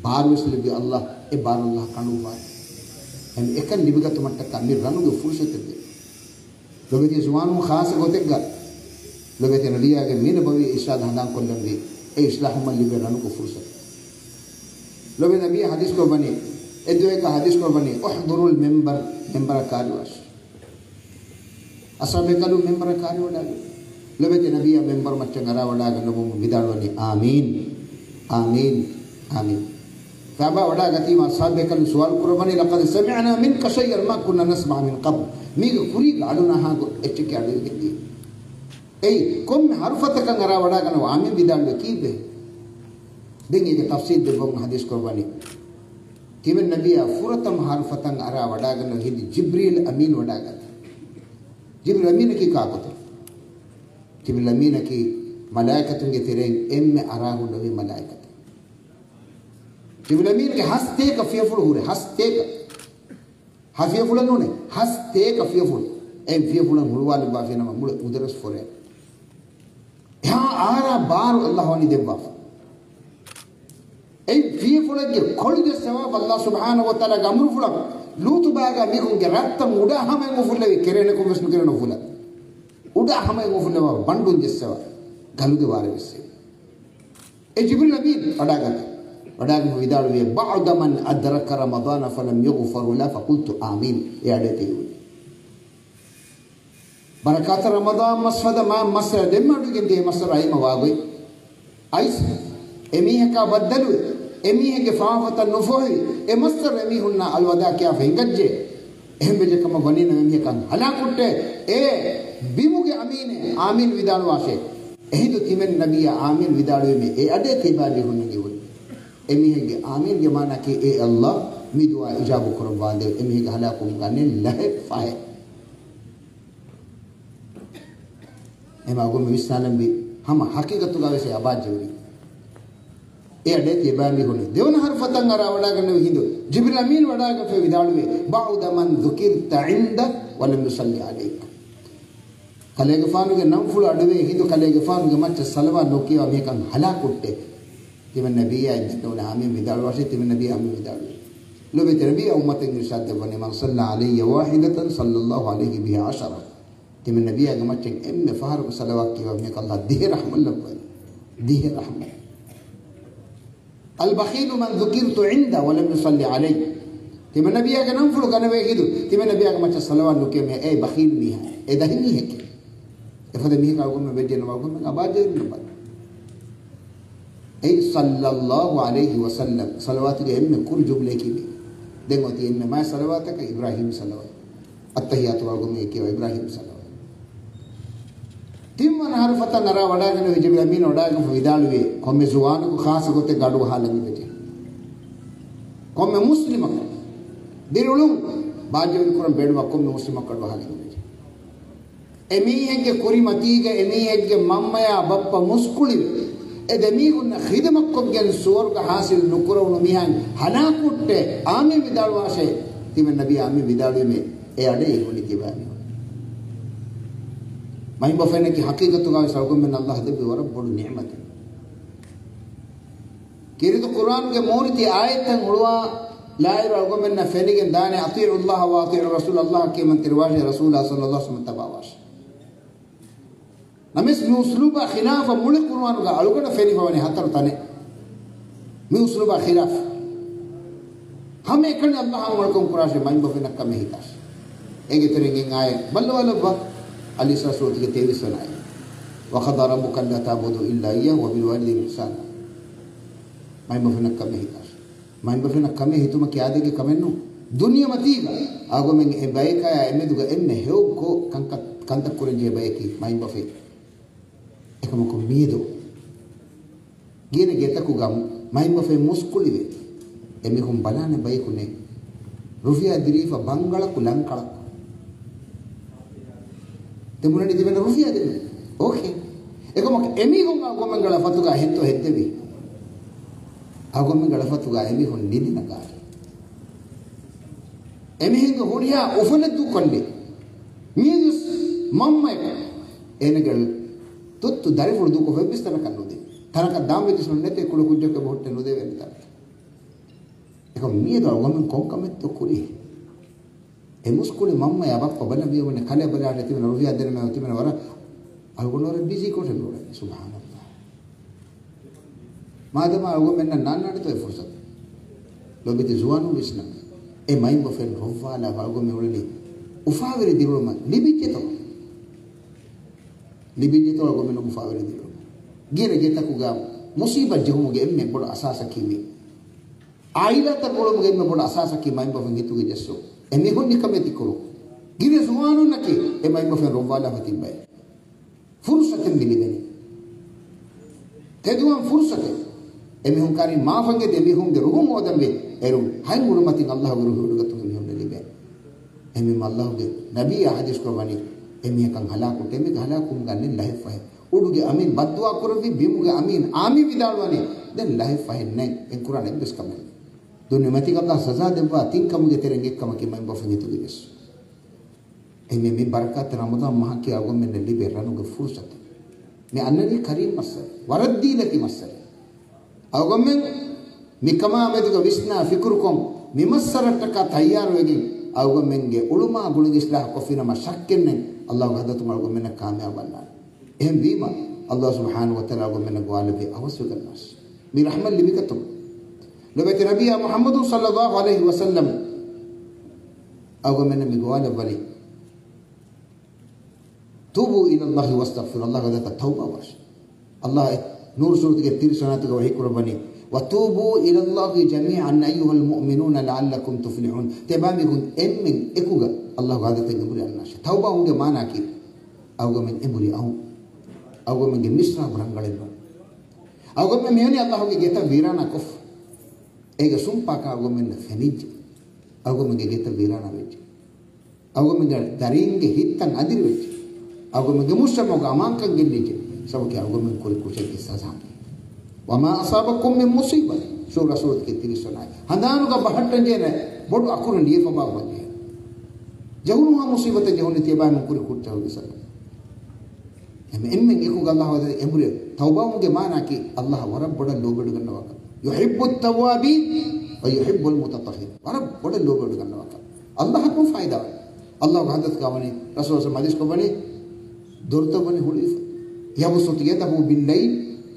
ބާރުވެސް ލެއްވީ އައްލާ. އެ ބާރު އައްލާ ކަނޑުއްވާނެ. އެކަން ލިބިގަތުމަށްޓަކާ މި ރަނުގެ ފުރުޞަތެއް ދޭ. ލޮބެތި ޒުވާނުން ޚާއްޞަ ގޮތެއްގަ ލޮބެތި ނަބިއްޔާގެ މި ނަބަވީ އިރްޝާދު ހަނދާންކޮށްލަންވީ، އެ އިޞްލާޙުމަށް ލިބޭ ރަނުގެ ފުރުޞަތު. ލޮބެ ނަބިއްޔާ ޙަދީޘް ކުރައްވަނީ، އެއްދުވަހަކަށް ޙަދީޘް ކުރައްވަނީ، احضروا المنبر، މެންބަރަށް ކާރިވާށި. އަޞްޙާބު ބޭކަލުން މެންބަރަށް ކާރިވަޑާގެން، ލޮބެތި ނަބިއްޔާ މެންބަރު މައްޗަށް އަރާވަޑާގަންނަވަމުން ވިދާޅުވަނީ، އާމީން، އާމީން، އާމީން. ކާބާ ވަޑާގަތީމަ އަޞްޙާބު ބޭކަލުން ސުވާލު ކުރައްވަނީ، لقد سمعنا منك شيئا ما كنا نسمع من قبل. މީގެ ކުރީގަ އަޑު ނަހާ ގޮތް އެއްޗެކޭ އަޑުއިވިގެންދިޔަ. އެއީ، ކޮންމެ ޙަރުފަތަކަށް އަރާ ވަޑާގަންނަވާ އާމީން ވިދާޅުވެ ކީއްވެ؟ ދެން އޭގެ ތަފްސީލް ދެއްވަމުން ޙަދީޘް ކުރައްވަނީ، ތިމަން ނަބިއްޔާ ފުރަތަމަ ޙަރުފަތައް އަރާ ވަޑާގަންނަވަ ހިނދު ޖިބްރީލް އަމީން ވަޑާގަތީ. ޖިބްރީލް އަމީނަކީ ކާކުތޯ؟ ޖިބްރީލް އަމީނަކީ މަލާއިކަތުންގެ ތެރެއިން އެންމެ އަރާހުންނެވި މަލާއިކަތެއް. ޖިބްރީލް އަމީންގެ ހަސްތޭކަ ފިޔަފުޅު ހުރޭ، ހަސްތޭކަ. ހަ ފިޔަފުޅެއް ނޫނޭ، ހަސްތޭކަ ފިޔަފުޅު. އެ ފިޔަފުޅުން ހުޅުވާލައްވާފިނަމަ މުޅި އުދަރަސް ފޮރޭ. އެހާ އާރާ ބާރު އައްލާހު ވަނީ ދެއްވާފަ. އެ ފިޔަފުޅެއްގެ ކޮޅުގެ ސަވާބު އައްލާހު ސުބްޙާނަހޫ ވަތަޢާލާގެ އަމުރުފުޅަށް ލޫޠު ބާގާ މީހުންގެ ރަށްތައް އުޑާ ހަމައިން އުފުއްލެވި، ކެރޭނެކުން ވެސް ނުކެރޭނެ އުފުލަ. އުޑާ ހަމައިން އުފުއްލެވާ ބަނޑުން ޖެއްސެވާ. ގަލުގެ ވާރޭ ވެސް. އެ ޖިބްރީލް އަމީން ވަޑާގަތީ. ވަޑާގެން ވިދާޅުވި، "بعد من أدرك رمضان فلم يغفر له فقلت آمين." އެ އަޑެއް ތިއުޅެނީ. ބަރަކާތް ރަމަޟާން މަސް ފަދަ މާ މައްސަރަ ދެންމެ އަޑުއިގެން ދިޔަ މައްސަރަ އައިމަ ވާގޮތް. އައިސް، އެމީހަކާ ބައްދަލުވެ، އެމީހެއްގެ ފާފަތައް ނުފޮހެވި، އެ މައްސަރަ އެމީހުންނާ އަލްވަދާ ކިޔާފަ ހިނގައްޖެ. އެހެން ވެއްޖެ ކަމަށް ވަނީ ނަމަ އެމީހަކަށް ހަލާކު ހުއްޓޭ. އޭ ބިމުގެ އަމީނޭ، އާމީން ވިދާޅުވާށޭ. އެހިނދު ތިމަން ނަބިއްޔާ އާމީން ވިދާޅުވީމޭ އެ އަޑޭ ތިބާ މީހުންނަށް އިވުނު. އެމީހެއްގެ އާމީންގެ މާނައަކީ، އޭ އައްލާ، މި ދުޢާ އިޖާބު ކުރައްވާދޭ. އެމީހެއްގެ ހަލާކުވުމުގަ ނެތް ލަހެއް ފަހެއް. އެމަ އަގުމެ ވިސްނާލަންވީ ހަމަ ހަޤީޤަތުގަ ވެސް އެ އަބާއްޖެވެރި. އެ އަޑޭ ތިބާ މީހުން ދެވަނަ ހަރުފަތަން އަރާ ވަޑާގަންނެވި ހިނދު ޖިބްރީލް އަމީން ވަޑާގަތްފަ ވިދާޅުވޭ، "بعد من ذكرت عنده ولم يصل عليك." ކަލޭގެފާނުގެ ނަންފުޅު އަޑުވޭ ހިނދު ކަލޭގެފާނުގެ މައްޗަށް ސަލަވާ ނުކިޔާ މީހަކަށް ހަލާކު ހުއްޓޭ. ތިމަން ނަބިއްޔާ އެއްޗެއް ނޫނޭ އާމީން ވިދާޅުވާށޭ، ތިމަން ނަބިއްޔާ އާމީން ވިދާޅުވީ. ލޯބިވެތި ނަބިއްޔާ އުއްމަތަށް އިރުޝާދު ދެއްވަނީ، "من صلى علي واحدة صلى الله عليه بها عشرا." ތިމަން ނަބިއްޔާގެ މައްޗަށް އެންމެ ފަހަރަކު ސަލަވާތް ކިޔަވާ މީހަކަށް އައްލާ ދިހަ ރަޙްމަތް ލައްވައި. ދިހަ ރަޙްމަތް. "البخيل من ذكرت عنده ولم يصل علي." ތިމަން ނަބިއްޔާގެ ނަންފުޅު ގަނެވޭ ހިނދު ތިމަން ނަބިއްޔާގެ މައްޗަށް ސަލަވާތް ނުކިޔާ މީހާ އެ ބަޚީލް މީހާ، އެ ދަހި މީހެކޭ. އެފަދަ މީހަކަށް އަޅުގަނޑުމެން ވެއްޖެ ނަމަ އަޅުގަނޑުމެން އަބާއްޖަވެރިންނަށް ބަލަން. އެއީ ޞައްލައްލާހު ޢަލައިހި ވަސައްލަމް ޞަލަވާތުގެ އެންމެ ކުރު ޖުމްލައަކީ މީ. ދެން އޮތީ އެންމެ މާތް ޞަލަވާތަކަށް އިބްރާހީމް ޞަލަވާތު. އައްތަޙިއްޔާތު އަޅުގަނޑުމެން ކިޔަވާ އިބްރާހީމް ޞަލަވާތު. ތިންވަނަ ހަރުފަތަން އަރާ ވަޑާގަނެވި ޖިބްރީލް އަމީން ވަޑާގަނެފަ ވިދާޅުވި، ކޮންމެ ޒުވާނަކު ޚާއްޞަ ގޮތެއްގަ އަޑުއަހާލަން އެބަޖެހޭ. ކޮންމެ މުސްލިމަކު ދިރިއުޅުން ބާއްޖަވެރިކުރަން ބޭނުންވާ ކޮންމެ މުސްލިމަކު އަޑުއަހާލަން އެބަޖެހޭ. އެމީހެއްގެ ކުރިމަތީގަ އެމީހެއްގެ މަންމަޔާ ބައްޕަ މުސްކުޅިވެ، އެ ދެމީހުންނަށް ޚިދުމަތްކޮށްގެން ސުވަރުގެ ޙާޞިލް ނުކުރެވުނު މީހާ ހަލާކު ހުއްޓޭ. އާމީން ވިދާޅުވާށޭ. ތިމަން ނަބީ އާމީން ވިދާޅުވީމޭ އެ އަޑޭ އިވުނީ ތިބާ މީހުން. މައިންބަފައިންނަކީ ޙަޤީޤަތުގަ ވެސް އަޅުގަނޑުމެންނަށް އައްލާހު ދެއްވި ވަރަށް ބޮޑު ނިޢުމަތެއް. ކީރިތި ޤުރްއާނުގެ މޫރިތި އާޔަތްތައް ހުޅުވާލާއިރު އަޅުގަނޑުމެންނަށް ފެނިގެން ދާނެ، "أطيعوا الله وأطيعوا الرسول." އައްލާހަށް ކިޔަމަންތެރިވާށޭ، ރަސޫލާ ޞައްލައްލާހު ޢަލައިހި ވަސައްލަމަށް ތަބާވާށޭ. ނަމަވެސް މި އުސްލޫބާ ޚިލާފަށް މުޅި ޤުރްއާނުގަ އަޅުގަނޑަށް ފެނިފަވަނީ ހަތަރު ތަނެއް. މި އުސްލޫބާ ޚިލާފް. ހަމައެކަނި އައްލާހަށް އަމަލުކޮށް ކުރާށޭ، މައިންބަފައިންނަށް ކަމެއް ހިތާށޭ. އޭގެ ތެރެއިން އެއް އާޔަތް ބައްލަވާލައްވާ. އަލްއިސްރާ ސޫރަތުގެ ތޭވީސް ވަނަ އާޔަތް. "وقضى ربك ألا تعبدوا إلا إياه وبالوالدين إحسانا." މައިންބަފައިންނަށް ކަމެއް ހިތާށޭ. މައިންބަފައިންނަށް ކަމެއް ހިތުމަކީ އާދައިގެ ކަމެއް ނޫން. ދުނިޔެމަތީގަ އަޅުގަނޑުމެން އެ ބަޔަކާ އެމެދުގަ އެންމެ ހެޔޮކޮށް ކަންކަ-، ކަންތައް ކުރަންޖެހޭ ބަޔަކީ މައިންބަފައިން. އެކަމަކު މިއަދު ގިނަ ގެތަކުގަ މައިންބަފައިން މުސްކުޅިވެ، އެމީހުން ބަލާނެ ބަޔަކު ނެތް. ރުފިޔާ ދިރީފަ ބަންގަޅަކު ލަންކަޅަކު. ދެން ބުނަނީ ތިމަންނަ ރުފިޔާ ދެން. އޯކޭ. އެކަމަކު އެމީހުން އަޅުގަނޑުމެންގެ ޅަފަތުގަ ހެއްދޯ ހެއްދެވި. އަޅުގަނޑުމެންގެ ޅަފަތުގަ އެމީހުން ނިދި ނަގާލި. އެމީހުންގެ ހުރިހާ އުފަލެއް ދޫކޮށްލި. މިއަދުވެސް މަންމައެކު އޭނަގެ ތުއްތު ދަރިފުޅު ދޫކޮށް އެއްވެސް ތަނަކަށް ނުދޭ. ތަނަކަށް ދާން ވެއްޖެސް ނުނެތޭ، ކުޑަ ކުއްޖަކު އެބަ ހުއްޓެ ނުދެވޭނެ ތަނަކަށް. އެކަމަ މިއަދު އަޅުގަނޑުމެން ކޮން ކަމެއްތޯ ކުރީ؟ އެ މުސްކުޅި މަންމަޔާ ބައްޕަ ބަލަން ވީމަ ކަލޭ ބަލާނެ ތިމަން ރުފިޔާ ދެން މެ ތިމަން ވަރަށް އަޅުގަނޑު ވަރަށް ބިޒީ ކޮށެއް ނޫޅެނީ. ސުބްޙާނައްލާހް. މާދަމާ އަޅުގަނޑުމެންނަށް ނާންނާނެތޯ އެ ފުރުސަތު؟ ލޯބިތި ޒުވާނުން ވިސްނަން. އެ މައިންބަފައިން ރޮއްވާލާފަ އަޅުގަނޑުމެން އުޅެނީ އުފާވެރި ދިރިއުޅުމަށް. ލިބިއްޖެތޯ؟ ލިބިއްޖެތޯ އަޅުގަނޑުމެން އުފާވެރި ދިރިއުޅުމަށް؟ ގިނަ ގެތަކުގަ މުސީބަތް ޖެހުމުގެ އެންމެ ބޮޑު އަސާސަކީ މީ. އާއިލާތައް ގުޅުމުގެ އެންމެ ބޮޑު އަސާސަކީ މައިންބަފައިން ހިތުގަ ޖެއްސުން. އެމީހުން ނިކަމެތި ކުރުން. ގިނަ ޒުވާނުންނަކީ އެ މައިންބަފައިން ރޮއްވާލާފަ ތިއްބައި. ފުރުސަތެއް މި ލިބެނީ. ތެދުވާން ފުރުސަތެއް. އެމީހުން ކާރި މާފަންގެ ދެމީހުންގެ ރުހުން ހޯދަންވެ އެރުން. ހަތް އުޑުމަތިން އައްލާހުގެ ރުހި އުޑުގަތުމުގެ މީހުންނަށް ލިބޭ. އެމީ އައްލާހުގެ ނަބީ ޙަދީޘް ކުރައްވަނީ އެމީހަކަށް ހަލާކު ހުއްޓޭ، އެމީހަކަށް ހަލާކުވުމުގަ ނެތް ލަހެއް ފަހެއް. އުޑުގެ އަމީން ބައްދުޢާ ކުރެއްވި، ބިމުގެ އަމީން އާމީން ވިދާޅުވަނީ ދެން ލަހެއް ފަހެއް ނެތް. އެ ކުރާނެ އެއްވެސް ކަމެއް ނެތް. ދުނިޔެމަތީގަ އައްލާހު ސަޒާ ދެއްވާ ތިން ކަމުގެ ތެރެއިން އެއްކަމަކީ މައިންބަފައިން ހިތުގަ ޖެއްސުން. އެހެންވެ، މި ބަރަކާތް ރަމަޟާން މަހަކީ އަޅުގަނޑުމެންނަށް ލިބޭ ރަނުގެ ފުރުސަތެއް. މި އަންނަނީ ކަރީމް މައްސަރެއް، ވަރަށް ދީލަކީ މައްސަރެއް. އަޅުގަނޑުމެން މިކަމާ މެދުގަ ވިސްނާ ފިކުރުކޮށް، މި މައްސަރައަށްޓަކާ ތައްޔާރުވެގެން އަޅުގަނޑުމެންގެ އުޅުމާ ގުޅުން އިސްލާހު ކޮށްފިނަމަ، ޝައްކެއްނެތް ﷲ ގެ ޙަޟްރަތުން އަޅުގަނޑުމެންނަށް ކާމިޔާބު ވަންނާނެ. އެހެންވީމަ، ﷲ ސުބްޙާނަހޫ ވަތަޢާލާ އަޅުގަނޑުމެންނަށް ގޮވާލެއްވި އަވަސްވެގަންނާށި. މި ރަޙްމަތް ލިބިގަތުމަށް ނުބައިތި ނަބިއްޔާ މުޙައްމަދު ޞައްލައްލާހު ޢަލައިހި ވަސައްލަމް އަޅުގަނޑުމެންނަށް މި ގޮވާލައްވަނީ. توبوا إلى الله واستغفروا، ﷲ ގެ ޙަޟްރަތަށް ތައުބާވާށި. ﷲ އެ ނޫރު ސޫރަތުގެ ތިރީސް ވަނަ އާޔަތުގަ ވަޙީ ކުރައްވަނީ، وتوبوا إلى الله جميعا أيها المؤمنون لعلكم تفلحون. ތިޔަބައިމީހުން އެންމެން އެކުގަ ﷲ ގެ ޙަޟްރަތަށް އެނބުރި އަންނާށި. ތައުބާވުމުގެ މާނައަކީ، އަޅުގަނޑުމެން އެނބުރި އައުން. އަޅުގަނޑުމެންގެ މިސްރާބު ރަނގަޅެއް ނޫން. އަޅުގަނޑުމެން މިވަނީ ﷲ ގެ ގެތައް ވީރާނާ ކޮށްފަ. އޭގެ ސުންޕާކަން އަޅުގަނޑުމެންނަށް ފެނިއްޖެ. އަޅުގަނޑުމެންގެ ގެތައް ވީރާނާ ވެއްޖެ. އަޅުގަނޑުމެންގެ ދަރީންގެ ހިތްތައް އަނދިރިވެއްޖެ. އަޅުގަނޑުމެންގެ މުޖްތަމަޢުގަ އަމާންކަން ގެއްލިއްޖެ. ސަބަބަކީ އަޅުގަނޑުމެން ކުރި ކުށެއްގެ ސަޒާ. وما أصابكم من مصيبة، ޝޫރާ ސޫރަތުގެ ތިރީސް ވަނަ އާޔަތް. ހަނދާނުގަ ބަހައްޓަންޖެހޭނެ ބޮޑު އަކުރެއް ލިޔެފަ ބާއްވަންޖެހޭ. ޖެހުނުހާ މުޞީބަތެއް ޖެހުނީ ތިޔަބައިމީހުން ކުރި ކުށްތަކުގެ ސަބަބުން. އެމެ އެންމެން އެކުގަ ﷲ އެނބުރި ތައުބާވުމުގެ މާނައަކީ ﷲ ވަރަށް ބޮޑަށް ލޯބިވެގަންނަވާކަން. يحب التوابين ويحب المتطهرين. ވަރަށް ބޮޑަށް ލޯބިވެގަންނަވާކަން. ﷲ އަށް ކޮން ފައިދާވަނީ؟ ﷲ ގެ ޙަޟްރަތުގަ ވަނީ ރަސޫލާ ޙަދީޘް ކޮށްވަނީ ދޮރުތައް ވަނީ ހުޅުވިފަ. يبسط يده بالليل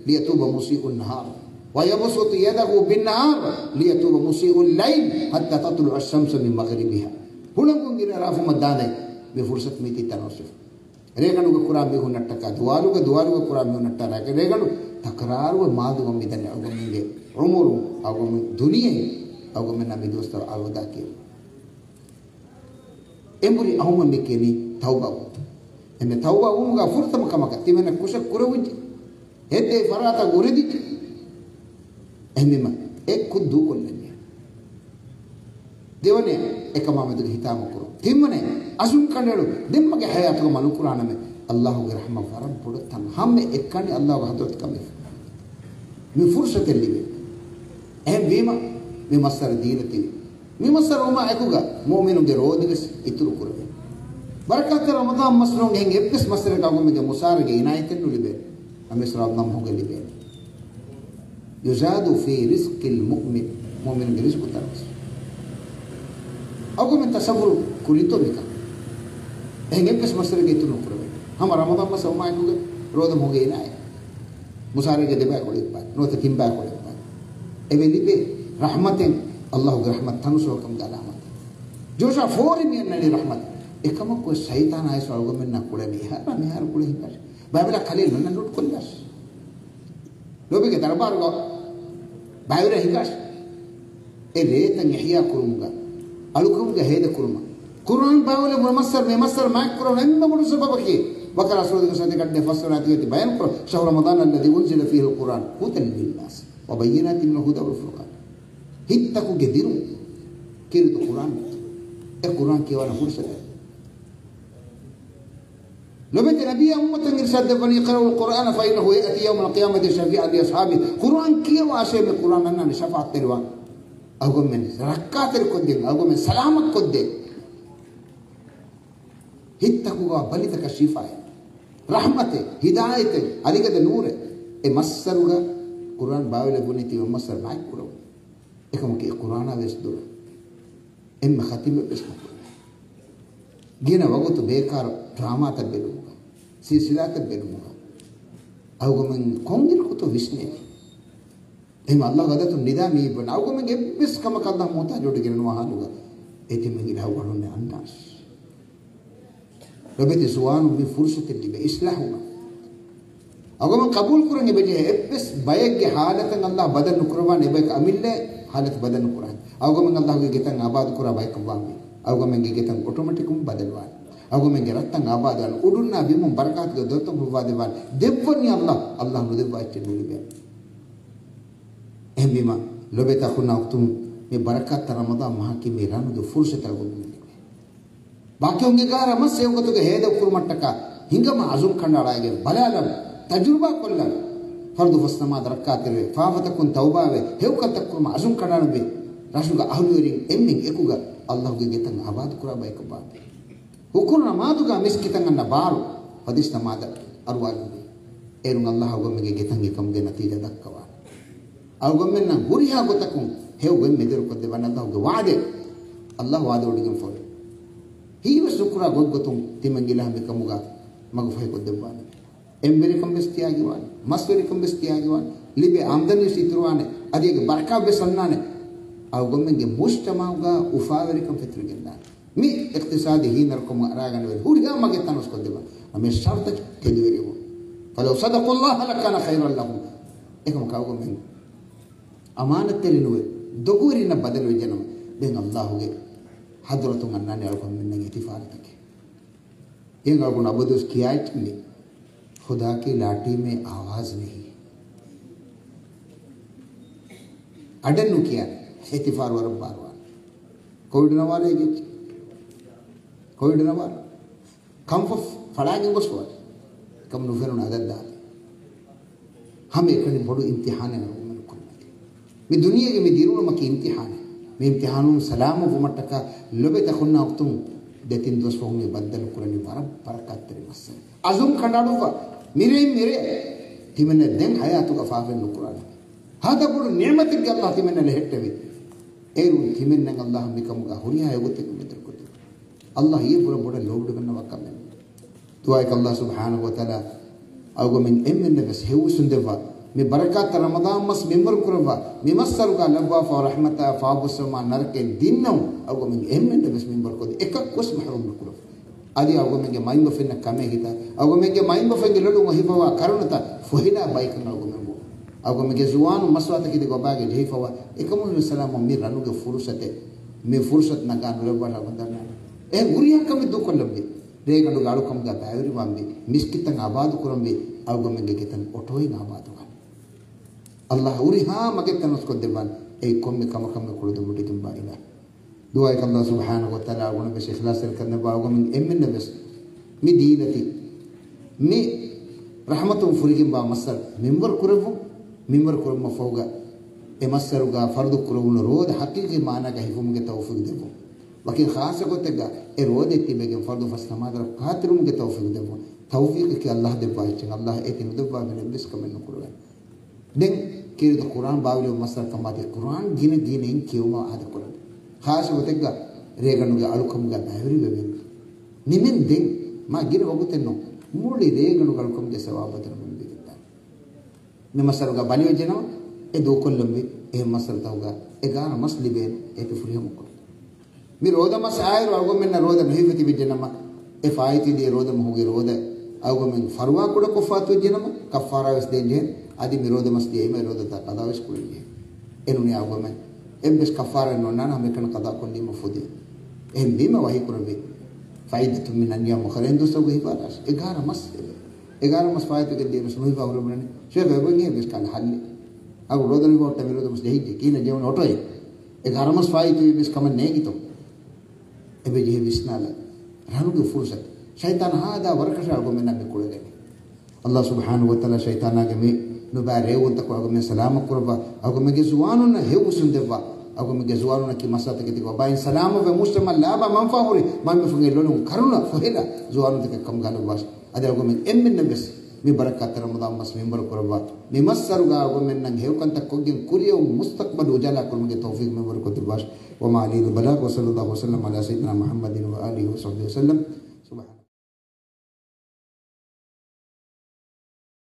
ليتوب مسيء النهار ويبسط يده بالنهار ليتوب مسيء الليل حتى تطلع الشمس من مغربها. ހުޅަނގުން އިރު އަރާފުމަށް ދާނެ މި ފުރުޞަތު މީތި ތަނަވަސްވެފަ. ރޭގަނޑުގަ ކުރާ މީހުންނަށްޓަކާ ދުވާލުގަ، ދުވާލުގަ ކުރާ މީހުންނަށްޓަކާ ރޭގަނޑު ތަކުރާރުވެ މާދުގަ މިދަނީ އަޅުގަނޑުމެންގެ ޢުމުރު، އަޅުގަނޑުމެން ދުނިޔެ، އަޅުގަނޑުމެންނަށް މި ދުވަސްތައް އަލްވިދާ ކިޔަން. އެނބުރި އައުމަށް މި ކިޔަނީ ތައުބާ ވުން. އެންމެ ތައުބާ ވުމުގަ ފުރަތަމަ ކަމަކަށް ތިމެންނަށް ކުށެއް ކުރެވުންޖެ. ހެއްދޭ ފަރާތަށް އުރެދިއްޖެ. އެހެންވީމަ އެއްކުށް ދޫކޮށްލަންޏާ. ދެވަނަ އެކަމާމެދުގެ ހިތާމަ ކުރުން. ތިންވަނަ އަޒުމް ކަނޑައެޅުން. ދެންމެގެ ޙަޔާތުގަ މަ ނުކުރާނަމޭ. ﷲ ގެ ރަޙްމަތް ވަރަށް ބޮޑު ތަން. ހަމަ އެއްކަނި ﷲ ގެ ޙަޟްރަތު ކަމެފަ. މި ފުރުޞަތެއް ލިބޭ. އެހެންވީމަ މި މައްސަރަ ދީނަތީ މި މައްސަރު ވުމާ އެކުގަ މުއުމިނުންގެ ރޯދަވެސް އިތުރު ކުރެވޭ. ބަރަކާތްތެރި ރަމަޟާން މަސް ނޫން އެހެން އެއްވެސް މައްސަރެއްގަ އަޅުގަނޑުމެންގެ މުސާރަގެ އިނާޔަތެއް ނުލިބޭ. އަމިސްރާ ނަމްހުގެ ލިބޭ. يزاد في رزق المؤمن، މުއުމިނުންގެ ރިޒްޤު ތަރަވެސް. އަޅުގަނޑުމެން ތަޞައްވުރު ކުރީތޯ މިކަން؟ އެހެން އެއްވެސް މައްސަރެއްގަ އިތުރު ނުކުރެވޭ. ހަމަ ރަމަޟާން މަސް ވުމާ އެކުގަ ރޯދަ މަހުގެ އިނާޔަތް. މުސާރަގެ ދެބައިކުޅަ އެއްބައި، ނުވަތަ ތިންބައިކުޅަ އެއްބައި. އެވެ ލިބޭ ރަޙްމަތެއް، ﷲ ގެ ރަޙްމަތް ތަނުސުވަކަމުގެ ޢަލާމަތެއް. ޖޯޝާ ފޯރި މި އަންނަނީ ރަޙްމަތް. އެކަމަކު ޝައިޠާނާ އައިސް އަޅުގަނޑުމެންނާ ކުޅެނީ އެހާރާ މިހާރު ކުޅެ ހިނގާށި. ބައިވެރި ކަލޭ ނަންނަ ލުޓް ކޮށްލާށި. ރޮބީގެ ދަރުބާރުގަ ބައިވެރި ހިނގާށި. އެ ރޭތައް އިޙްޔާ ކުރުމުގަ، އަޅުކަމުގަ ހޭދަ ކުރުމަށް، ޤުރުއާން ބާވައިލެއްވުނު މައްސަރު، މި މައްސަރު މާތް ކުރުމަށް އެންމެ ބޮޑު ސަބަބަކީ، ބަޤަރާ ސޫރަތުގެ ސަތޭކަ އަށް ފަސްވަނަ އާޔަތުގައި ބަޔާން ކުރަން، شهر رمضان الذي أنزل فيه القرآن هدى للناس وبينات من الهدى والفرقان. ހިތްތަކުގެ ދިރުން ކީރިތި ޤުރުއާން. އެ ޤުރުއާން ކިޔަވާނެ ފުރުޞަތެއް. ލޮބެތި ނަބިއްޔާ އުއްމަތަށް އިރްޝާދު ދެއްވަނީ، اقرؤوا القرآن فإنه يأتي يوم القيامة شفيعا لأصحابه. ޤުރުއާން ކިޔަވާށޭ، މި ޤުރުއާން އަންނާނެ ޝަފާޢަތްތެރިވާން. އަޅުގަނޑުމެން ރައްކާތެރިކޮށްދޭން، އަޅުގަނޑުމެން ސަލާމަތްކޮށްދޭން. ހިތްތަކުގަ ބަލިތަކަށް ޝިފާއެއް، ރަޙްމަތެއް، ހިދާޔަތެއް، އަލިގަދަ ނޫރެއް. އެ މައްސަރުގަ ޤުރުއާން ބާވައިލެއްވުނީ ތިމަން މައްސަރު މާތްކުރަމުން. އެކަމަކު އެ ޤުރުއާނާ ވެސް ދުރު. އެންމެ ޚަތިމެއް ވެސް ނުކުރޭ. ގިނަ ވަގުތު ބޭކާރު ޑްރާމާތައް ބެލުމުގަ، ސިލްސިލާތައް ބެލުމުގަ، އަޅުގަނޑުމެން ކޮންއިރަކުތޯ ވިސްނޭނީ؟ އެހެން ﷲ ގެ ޙަޟްރަތުން ނިދާ މިއިއްވަން. އަޅުގަނޑުމެން އެއްވެސް ކަމަކަށް ﷲ މުޙްތާޖުވެގެން ނުވާ ޙާލުގަ އެތިމެން އިލާހު ވަޑުން އަންނާށި. ލޮބެތި ޒުވާނުން މި ފުރުޞަތެއް ލިބޭ އިޞްލާޙު ވުމަށް. އަޅުގަނޑުމެން ޤަބޫލު ކުރަން އެބަޖެހޭ އެއްވެސް ބައެއްގެ ޙާލަތަށް ﷲ ބަދަލު ނުކުރައްވާނެ، އެބަޔަކަށް އަމިއްލަ ޙާލަތު ބަދަލު ނުކުރާނެ. އަޅުގަނޑުމެން ﷲ ގެ ގެތައް އާބާދު ކުރާ ބަޔަކަށް ވާންވީ. އަޅުގަނޑުމެންގެ ގެތައް އޮޓޮމެޓިކުން ބަދަލުވާނެ. އަޅުގަނޑުމެންގެ ރަށްތައް އާބާދުވާނެ. އުޑުންނާ ބިމުން ބަރަކާތުގެ ދޮރުތައް ހުޅުވާދެއްވާނެ. ދެއްވަނީ ﷲ، ﷲ ނުދެއްވާ އެއްޗެއް ނުލިބޭނެ. އެހެންވީމަ، ލޮބެތި އަޚުންނާ އުޚްތުން، މި ބަރަކާތްތެރި ރަމަޟާން މަހަކީ މި ރަނުގެ ފުރުޞަތަށް އަޅުގަނޑުމެން ލިބޭ. ބާކީ އެގާރަ މަސް އެވަގުތުގެ ހޭދަ ކުރުމަށްޓަކާ ހިނގަމާ އަޒުމް ކަނޑައަޅާގެން ބަލާލަން، ތަޖުރިބާ ކޮށްލަން. ފަރުޟު ފަސް ނަމާދު ރައްކާތެރިވެ، ފާފަތަކުން ތައުބާވެ، ހެޔޮކަންތައް ކުރުމަށް އަޒުމް ކަނޑައަޅަންވީ. ރަށުގެ އަހުލުވެރިން އެންމެން އެކުގަ ﷲ ގެ ގެތައް އާބާދު ކުރާ ބަޔަކަށް ވާން. ހުކުރު ނަމާދުގަ މިސްކިތަށް އަންނަ ބާރު ފަދިސް ނަމާދަށް އަރުވާލަންވީ. އޭރުން ﷲ އަޅުގަނޑުމެންގެ ގެތައް އެކަމުގެ ނަތީޖާ ދައްކަވާނެ. އަޅުގަނޑުމެންނަށް ހުރިހާ ގޮތަކުން ހެޔޮ ގޮތް މެދުވެރިކޮށްދެއްވާނެ އައްލާހުގެ ވަޢުދެއް. އައްލާހު ވަޢުދެއް އޮޑިގެންފައި. ހީވެސް ނުކުރާ ގޮތްގޮތުން ތިމަން އިލާހު މިކަމުގަ މަގުފަހިކޮށްދެއްވާނެ. އެންވެރިކަން ވެސް ތިޔާގިވާނެ. މަސްވެރިކަން ވެސް ތިޔާގިވާނެ. ލިބޭ އާމްދަނީ ވެސް އިތުރުވާނެ. އަދި އޭގެ ބަރަކާތް ވެސް އަންނާނެ. އަޅުގަނޑުމެންގެ މުޖްތަމަޢުގަ އުފާވެރިކަން ފެތުރިގެންދާނެ. މި އިޤްތިޞާދީ ހީނަރުކަމުން އަރާގަނެވޭ ހުރިހާ މަގެއް ތަނަވަސްކޮށްދެއްވާނެ. ހަމަ ޝަރުޠަކީ ތެދުވެރިވުން. فلو صدقوا الله لكان خيرا لهم. އެކަމަކު އަޅުގަނޑުމެން އަމާނަތްތެރި ނުވެ، ދޮގުވެރިންނަށް ބަދަލުވެއްޖެނަމަ، ދެން އައްލާހުގެ ޙަޟްރަތުން އަންނާނެ އަޅުގަނޑުމެންނަށް އިތިފާރުތަކެއް. އެހެން އަޅުގަނޑު އަބަދުވެސް ކިޔާ އެއްޗެއް މި، ޚުދާއަކީ ލާޓީމޭ އާވާޒް ނެހީ. އަޑެއް ނުކިޔާނެ، އިތިފާރު ވަރަށް ބާރުވާނެ. ކޮވިޑް ނަވާރަ އެއްޗެއް. ކޮވިޑް ނަވާރަ. ކަންފަތް ފަޅާގެން ގޮސްފަވާ. ކަމު ނުފެނުނު އަދަށް ދާނެ. ހަމައެކަނި ބޮޑު އިމްތިޙާނެއް އަޅުގަނޑުމެން ކޮށްލަނީ. މި ދުނިޔޭގެ މި ދިރުނުމަކީ އިމްތިޙާނެއް. މި އިމްތިޙާނުން ސަލާމަތްވުމަށްޓަކާ ލޮބުވެތި އަޚުންނާ އުޚްތުން ދެތިން ދުވަސް ފަހުން މި ބައްދަލު ކުރަނީ ވަރަށް ބަރަކާތްތެރި މައްސަލަ. އަޒުމް ކަނޑައަޅުއްވާ. މިރެއިން މިރޭ. ތިމެންނަށް ދެން ޙަޔާތުގަ ފާފައެއް ނުކުރާނެ. ހާދަ ބޮޑު ނިޢުމަތެއްގެ އައްލާހު ތިމެންނަށް ހެއްޓެވި. އޭރުން ތިމެންނަށް އައްލާހު މިކަމުގަ ހުރިހާ އެގޮތެއްގެ މެދުވެރިކޮށްދެއްވާ. އައްލާހު އެއީ ބުރަ ބޮޑަށް ލޯބިވެގަންނަވާ ކަމެއް. ދުޢާއަކީ އައްލާހު ސުބްޙާނަހޫ ވަތަޢާލާ އަޅުގަނޑުމެން އެންމެންނަށް ވެސް ހެޔޮވެސް ދެއްވާ. މި ބަރަކާތްތެރި ރަމަޟާން މަސް މިންވަރު ކުރައްވާ. މި މައްސަރުގަ ލައްވާފައިވާ ރަޙްމަތާ ފާބުއްސަވުމާ ނަރަކައިން ދިންނަވަން އަޅުގަނޑުމެން އެންމެންނަށް ވެސް މިންވަރު ކޮށްދޭ. އެކަކުވެސް މަޙްރޫމް ނުކުރައްވާ. އަދި އަޅުގަނޑުމެންގެ މައިންބަފައިންނަށް ކަމޭ ހިތާ، އަޅުގަނޑުމެންގެ މައިންބަފައިންގެ ލޮލުން އޮހިފައިވާ ކަރުނަތައް ފޮހެލާ ބައިކަން އަޅުގަނޑުމެން ބޯ. އަޅުގަނޑުމެންގެ ޒުވާނުން މަސްވާތަކެތި ގޮބާގެ ޖެހިފައިވާ އެކަމު ހިނދު ސަލާމަށް މި ރަނުގެ ފުރުސަތެއް، މި ފުރުސަތު ނަގާ ނުލައްވާ އަޅުގަނޑުމެން ދަންނާނެ. އެ ހުރިހާ ކަމެއް ދޫކޮށްލަންވީ. ރޭގަނޑުގެ އަޅުކަމުގަ ބައިވެރިވާންވީ. މިސްކިތްތައް އާބާދު ކުރަންވީ. އަޅުގަނޑުމެންގެ ގެތައް އޮޓޯއިން އާބާދުވާނެ. އައްލާހު ހުރިހާ މަގެއް ތަނަވަސްކޮށްދެއްވާނެ. އެއީ ކޮންމެ ކަމަކަށް މި ކުޅަދުންވެއްޖެގެންވާ އިލާހު. ދުޢާއަކީ އައްލާހު ސުބްޙާނަހޫ ވަތަޢާލާ އަޅުގަނޑު ވެސް އިޚްލާޞްތެރިކަން ދެއްވާ އަޅުގަނޑުމެން އެންމެންނަށް ވެސް މި ދީނަތި މި ރަޙްމަތުން ފުރިގެންވާ މައްސަރު މިންވަރު ކުރެއްވުން، މިންވަރު ކުރުމަށް ފަހުގަ އެ މައްސަރުގަ ފަރުޟު ކުރެވުނު ރޯދަ ޙަޤީޤީ މާނާގަ ހިފުމުގެ ތައުފީޤު ދެއްވުން. ވަކިން ޚާއްޞަ ގޮތެއްގަ އެ ރޯދަ ތިބެގެން ފަރުޟު ފަސް ނަމާދަށް ކާތިރުވުމުގެ ތައުފީޤު ދެއްވުން. ތައުފީޤަކީ އައްލާހު ދެއްވާ އެއްޗެއް. އައްލާހު އޭތި ނުދެއްވާ ވަރެއްވެސް ކަމެއް ނުކުރެވޭނެ. ދެން ކީރިތި ޤުރްއާން ބާވަލި މައްސަރު ކަމާތި ޤުރްއާން ގިނަ ގިނައިން ކިޔެވުމަށް އާދަކުރަން. ޚާއްޞަ ގޮތެއްގަ ރޭގަނޑުގެ އަޅުކަމުގަ ބައިވެރިވެމެން. ނިމެން ދެން މާ ގިނަ ވަގުތެއް ނޫން. މުޅި ރޭގަނޑުގެ އަޅުކަމުގެ ސަވާބު އަދަރުމެން ވެގެންދާނެ. މި މައްސަރުގަ ބަލިވެއްޖެނަމަ އެ ދޫކޮށްލަންވީ. އެހެން މައްސަރުތަކުގަ އެގާރަ މަސް ލިބޭނެ އޭތި ފުރިހަމަކޮށް. މި ރޯދަ މަސް އާއިރު އަޅުގަނޑުމެންނަށް ރޯދަ ނުހިފަ ތިބެއްޖެނަމަ، އެ ފާއިތުވި ދިޔަ ރޯދަ މަހުގެ ރޯދަ އަޅުގަނޑުމެން ފަރުވާ ކުޑަކޮށް ފާތުވެއްޖެނަމަ، ކައްފާރާ ވެސް ދޭންޖެހޭ. އަދި މި ރޯދަ މަސް ދިޔައީމަ އެ ރޯދަތައް ޤަޟާވެސް ކުރެންޖެހޭ. އެނޫނީ އަޅުގަނޑުމެން އެއްވެސް ކައްފާރާއެއް ނޯންނާނެ ހަމައެކަނި ޤަޟާ ކޮށްލީމަ ފުދޭ. އެހެންވީމަ ވަޙީ ކުރެއްވި. فعدة من أيام أخر އެހެން ދުވަސްތަކުގެ ހިފާލާށޭ. އެގާރަ މަސް އެވެ. އެގާރަ މަސް ފާއިތުވެގެން ދިޔައީމަ ނުހިފާ ހުރެވުނަނީ. ޝޭޚް އެބަ އެބަ އެއްވެސް ކަން ޙައްލެއް. އަގު ރޯދަ ނުހިފާ ހުއްޓަ މި ރޯދަ މަސް ޖެހިއްޖެ. ކިހިނެއް ޖެހުނީ އޮޓޯއެއް. އެ ގާރަ މަސް ފާއިތުވީ ވެސް ކަމެއް ނޭނގިތޯ؟ އެބަ ޖެހި ވިސްނާލަ. ރަނުގެ ފުރުސަތު. ޝައިޠާން ހާދަ ވަރަކަށް އަޅުގަނޑުމެންނަށް މި ކުޅެގެން. އައްލާހު ސުބްޙާނަހޫ ވަތަޢާލާ ޝައިޠާނާގެ މި ނުބައި ރޭވުންތަކުން އަޅުގަނޑުމެން ސަލާމަތް ކުރައްވާ، އަޅުގަނޑުމެންގެ ޒުވާނުންނަށް ހެޔޮވެސް ދެއްވާ، އަޅުގަނޑުމެންގެ ޒުވާނުންނަކީ މައްސަރުތަކެތި ވަބާއިން ސަލާމަތްވެ މުޖްތަމަޢަށް ލާބާ މަންފާ ހުރި މަންމަފުންގެ ލޮލުން ކަރުނަ ފޮހެލާ ޒުވާނުންތަކެއް ކަމުގަ ލައްވާށި. އަދި އަޅުގަނޑުމެން އެންމެންނަށް ވެސް މި ބަރަކާތް ރަމަޟާން މަސް މިންވަރު ކުރައްވާ، މި މައްސަރުގަ އަޅުގަނޑުމެންނަށް ހެޔޮކަންތައް ކޮށްގެން ކުރިއަށް މުސްތަޤްބަލު އުޖާލާ ކުރުމުގެ ތައުފީޤު މިންވަރު ކޮށްދެއްވާށި. وما علينا إلا البلاغ، وصلى الله وسلم على سيدنا محمد وآله وصحبه وسلم.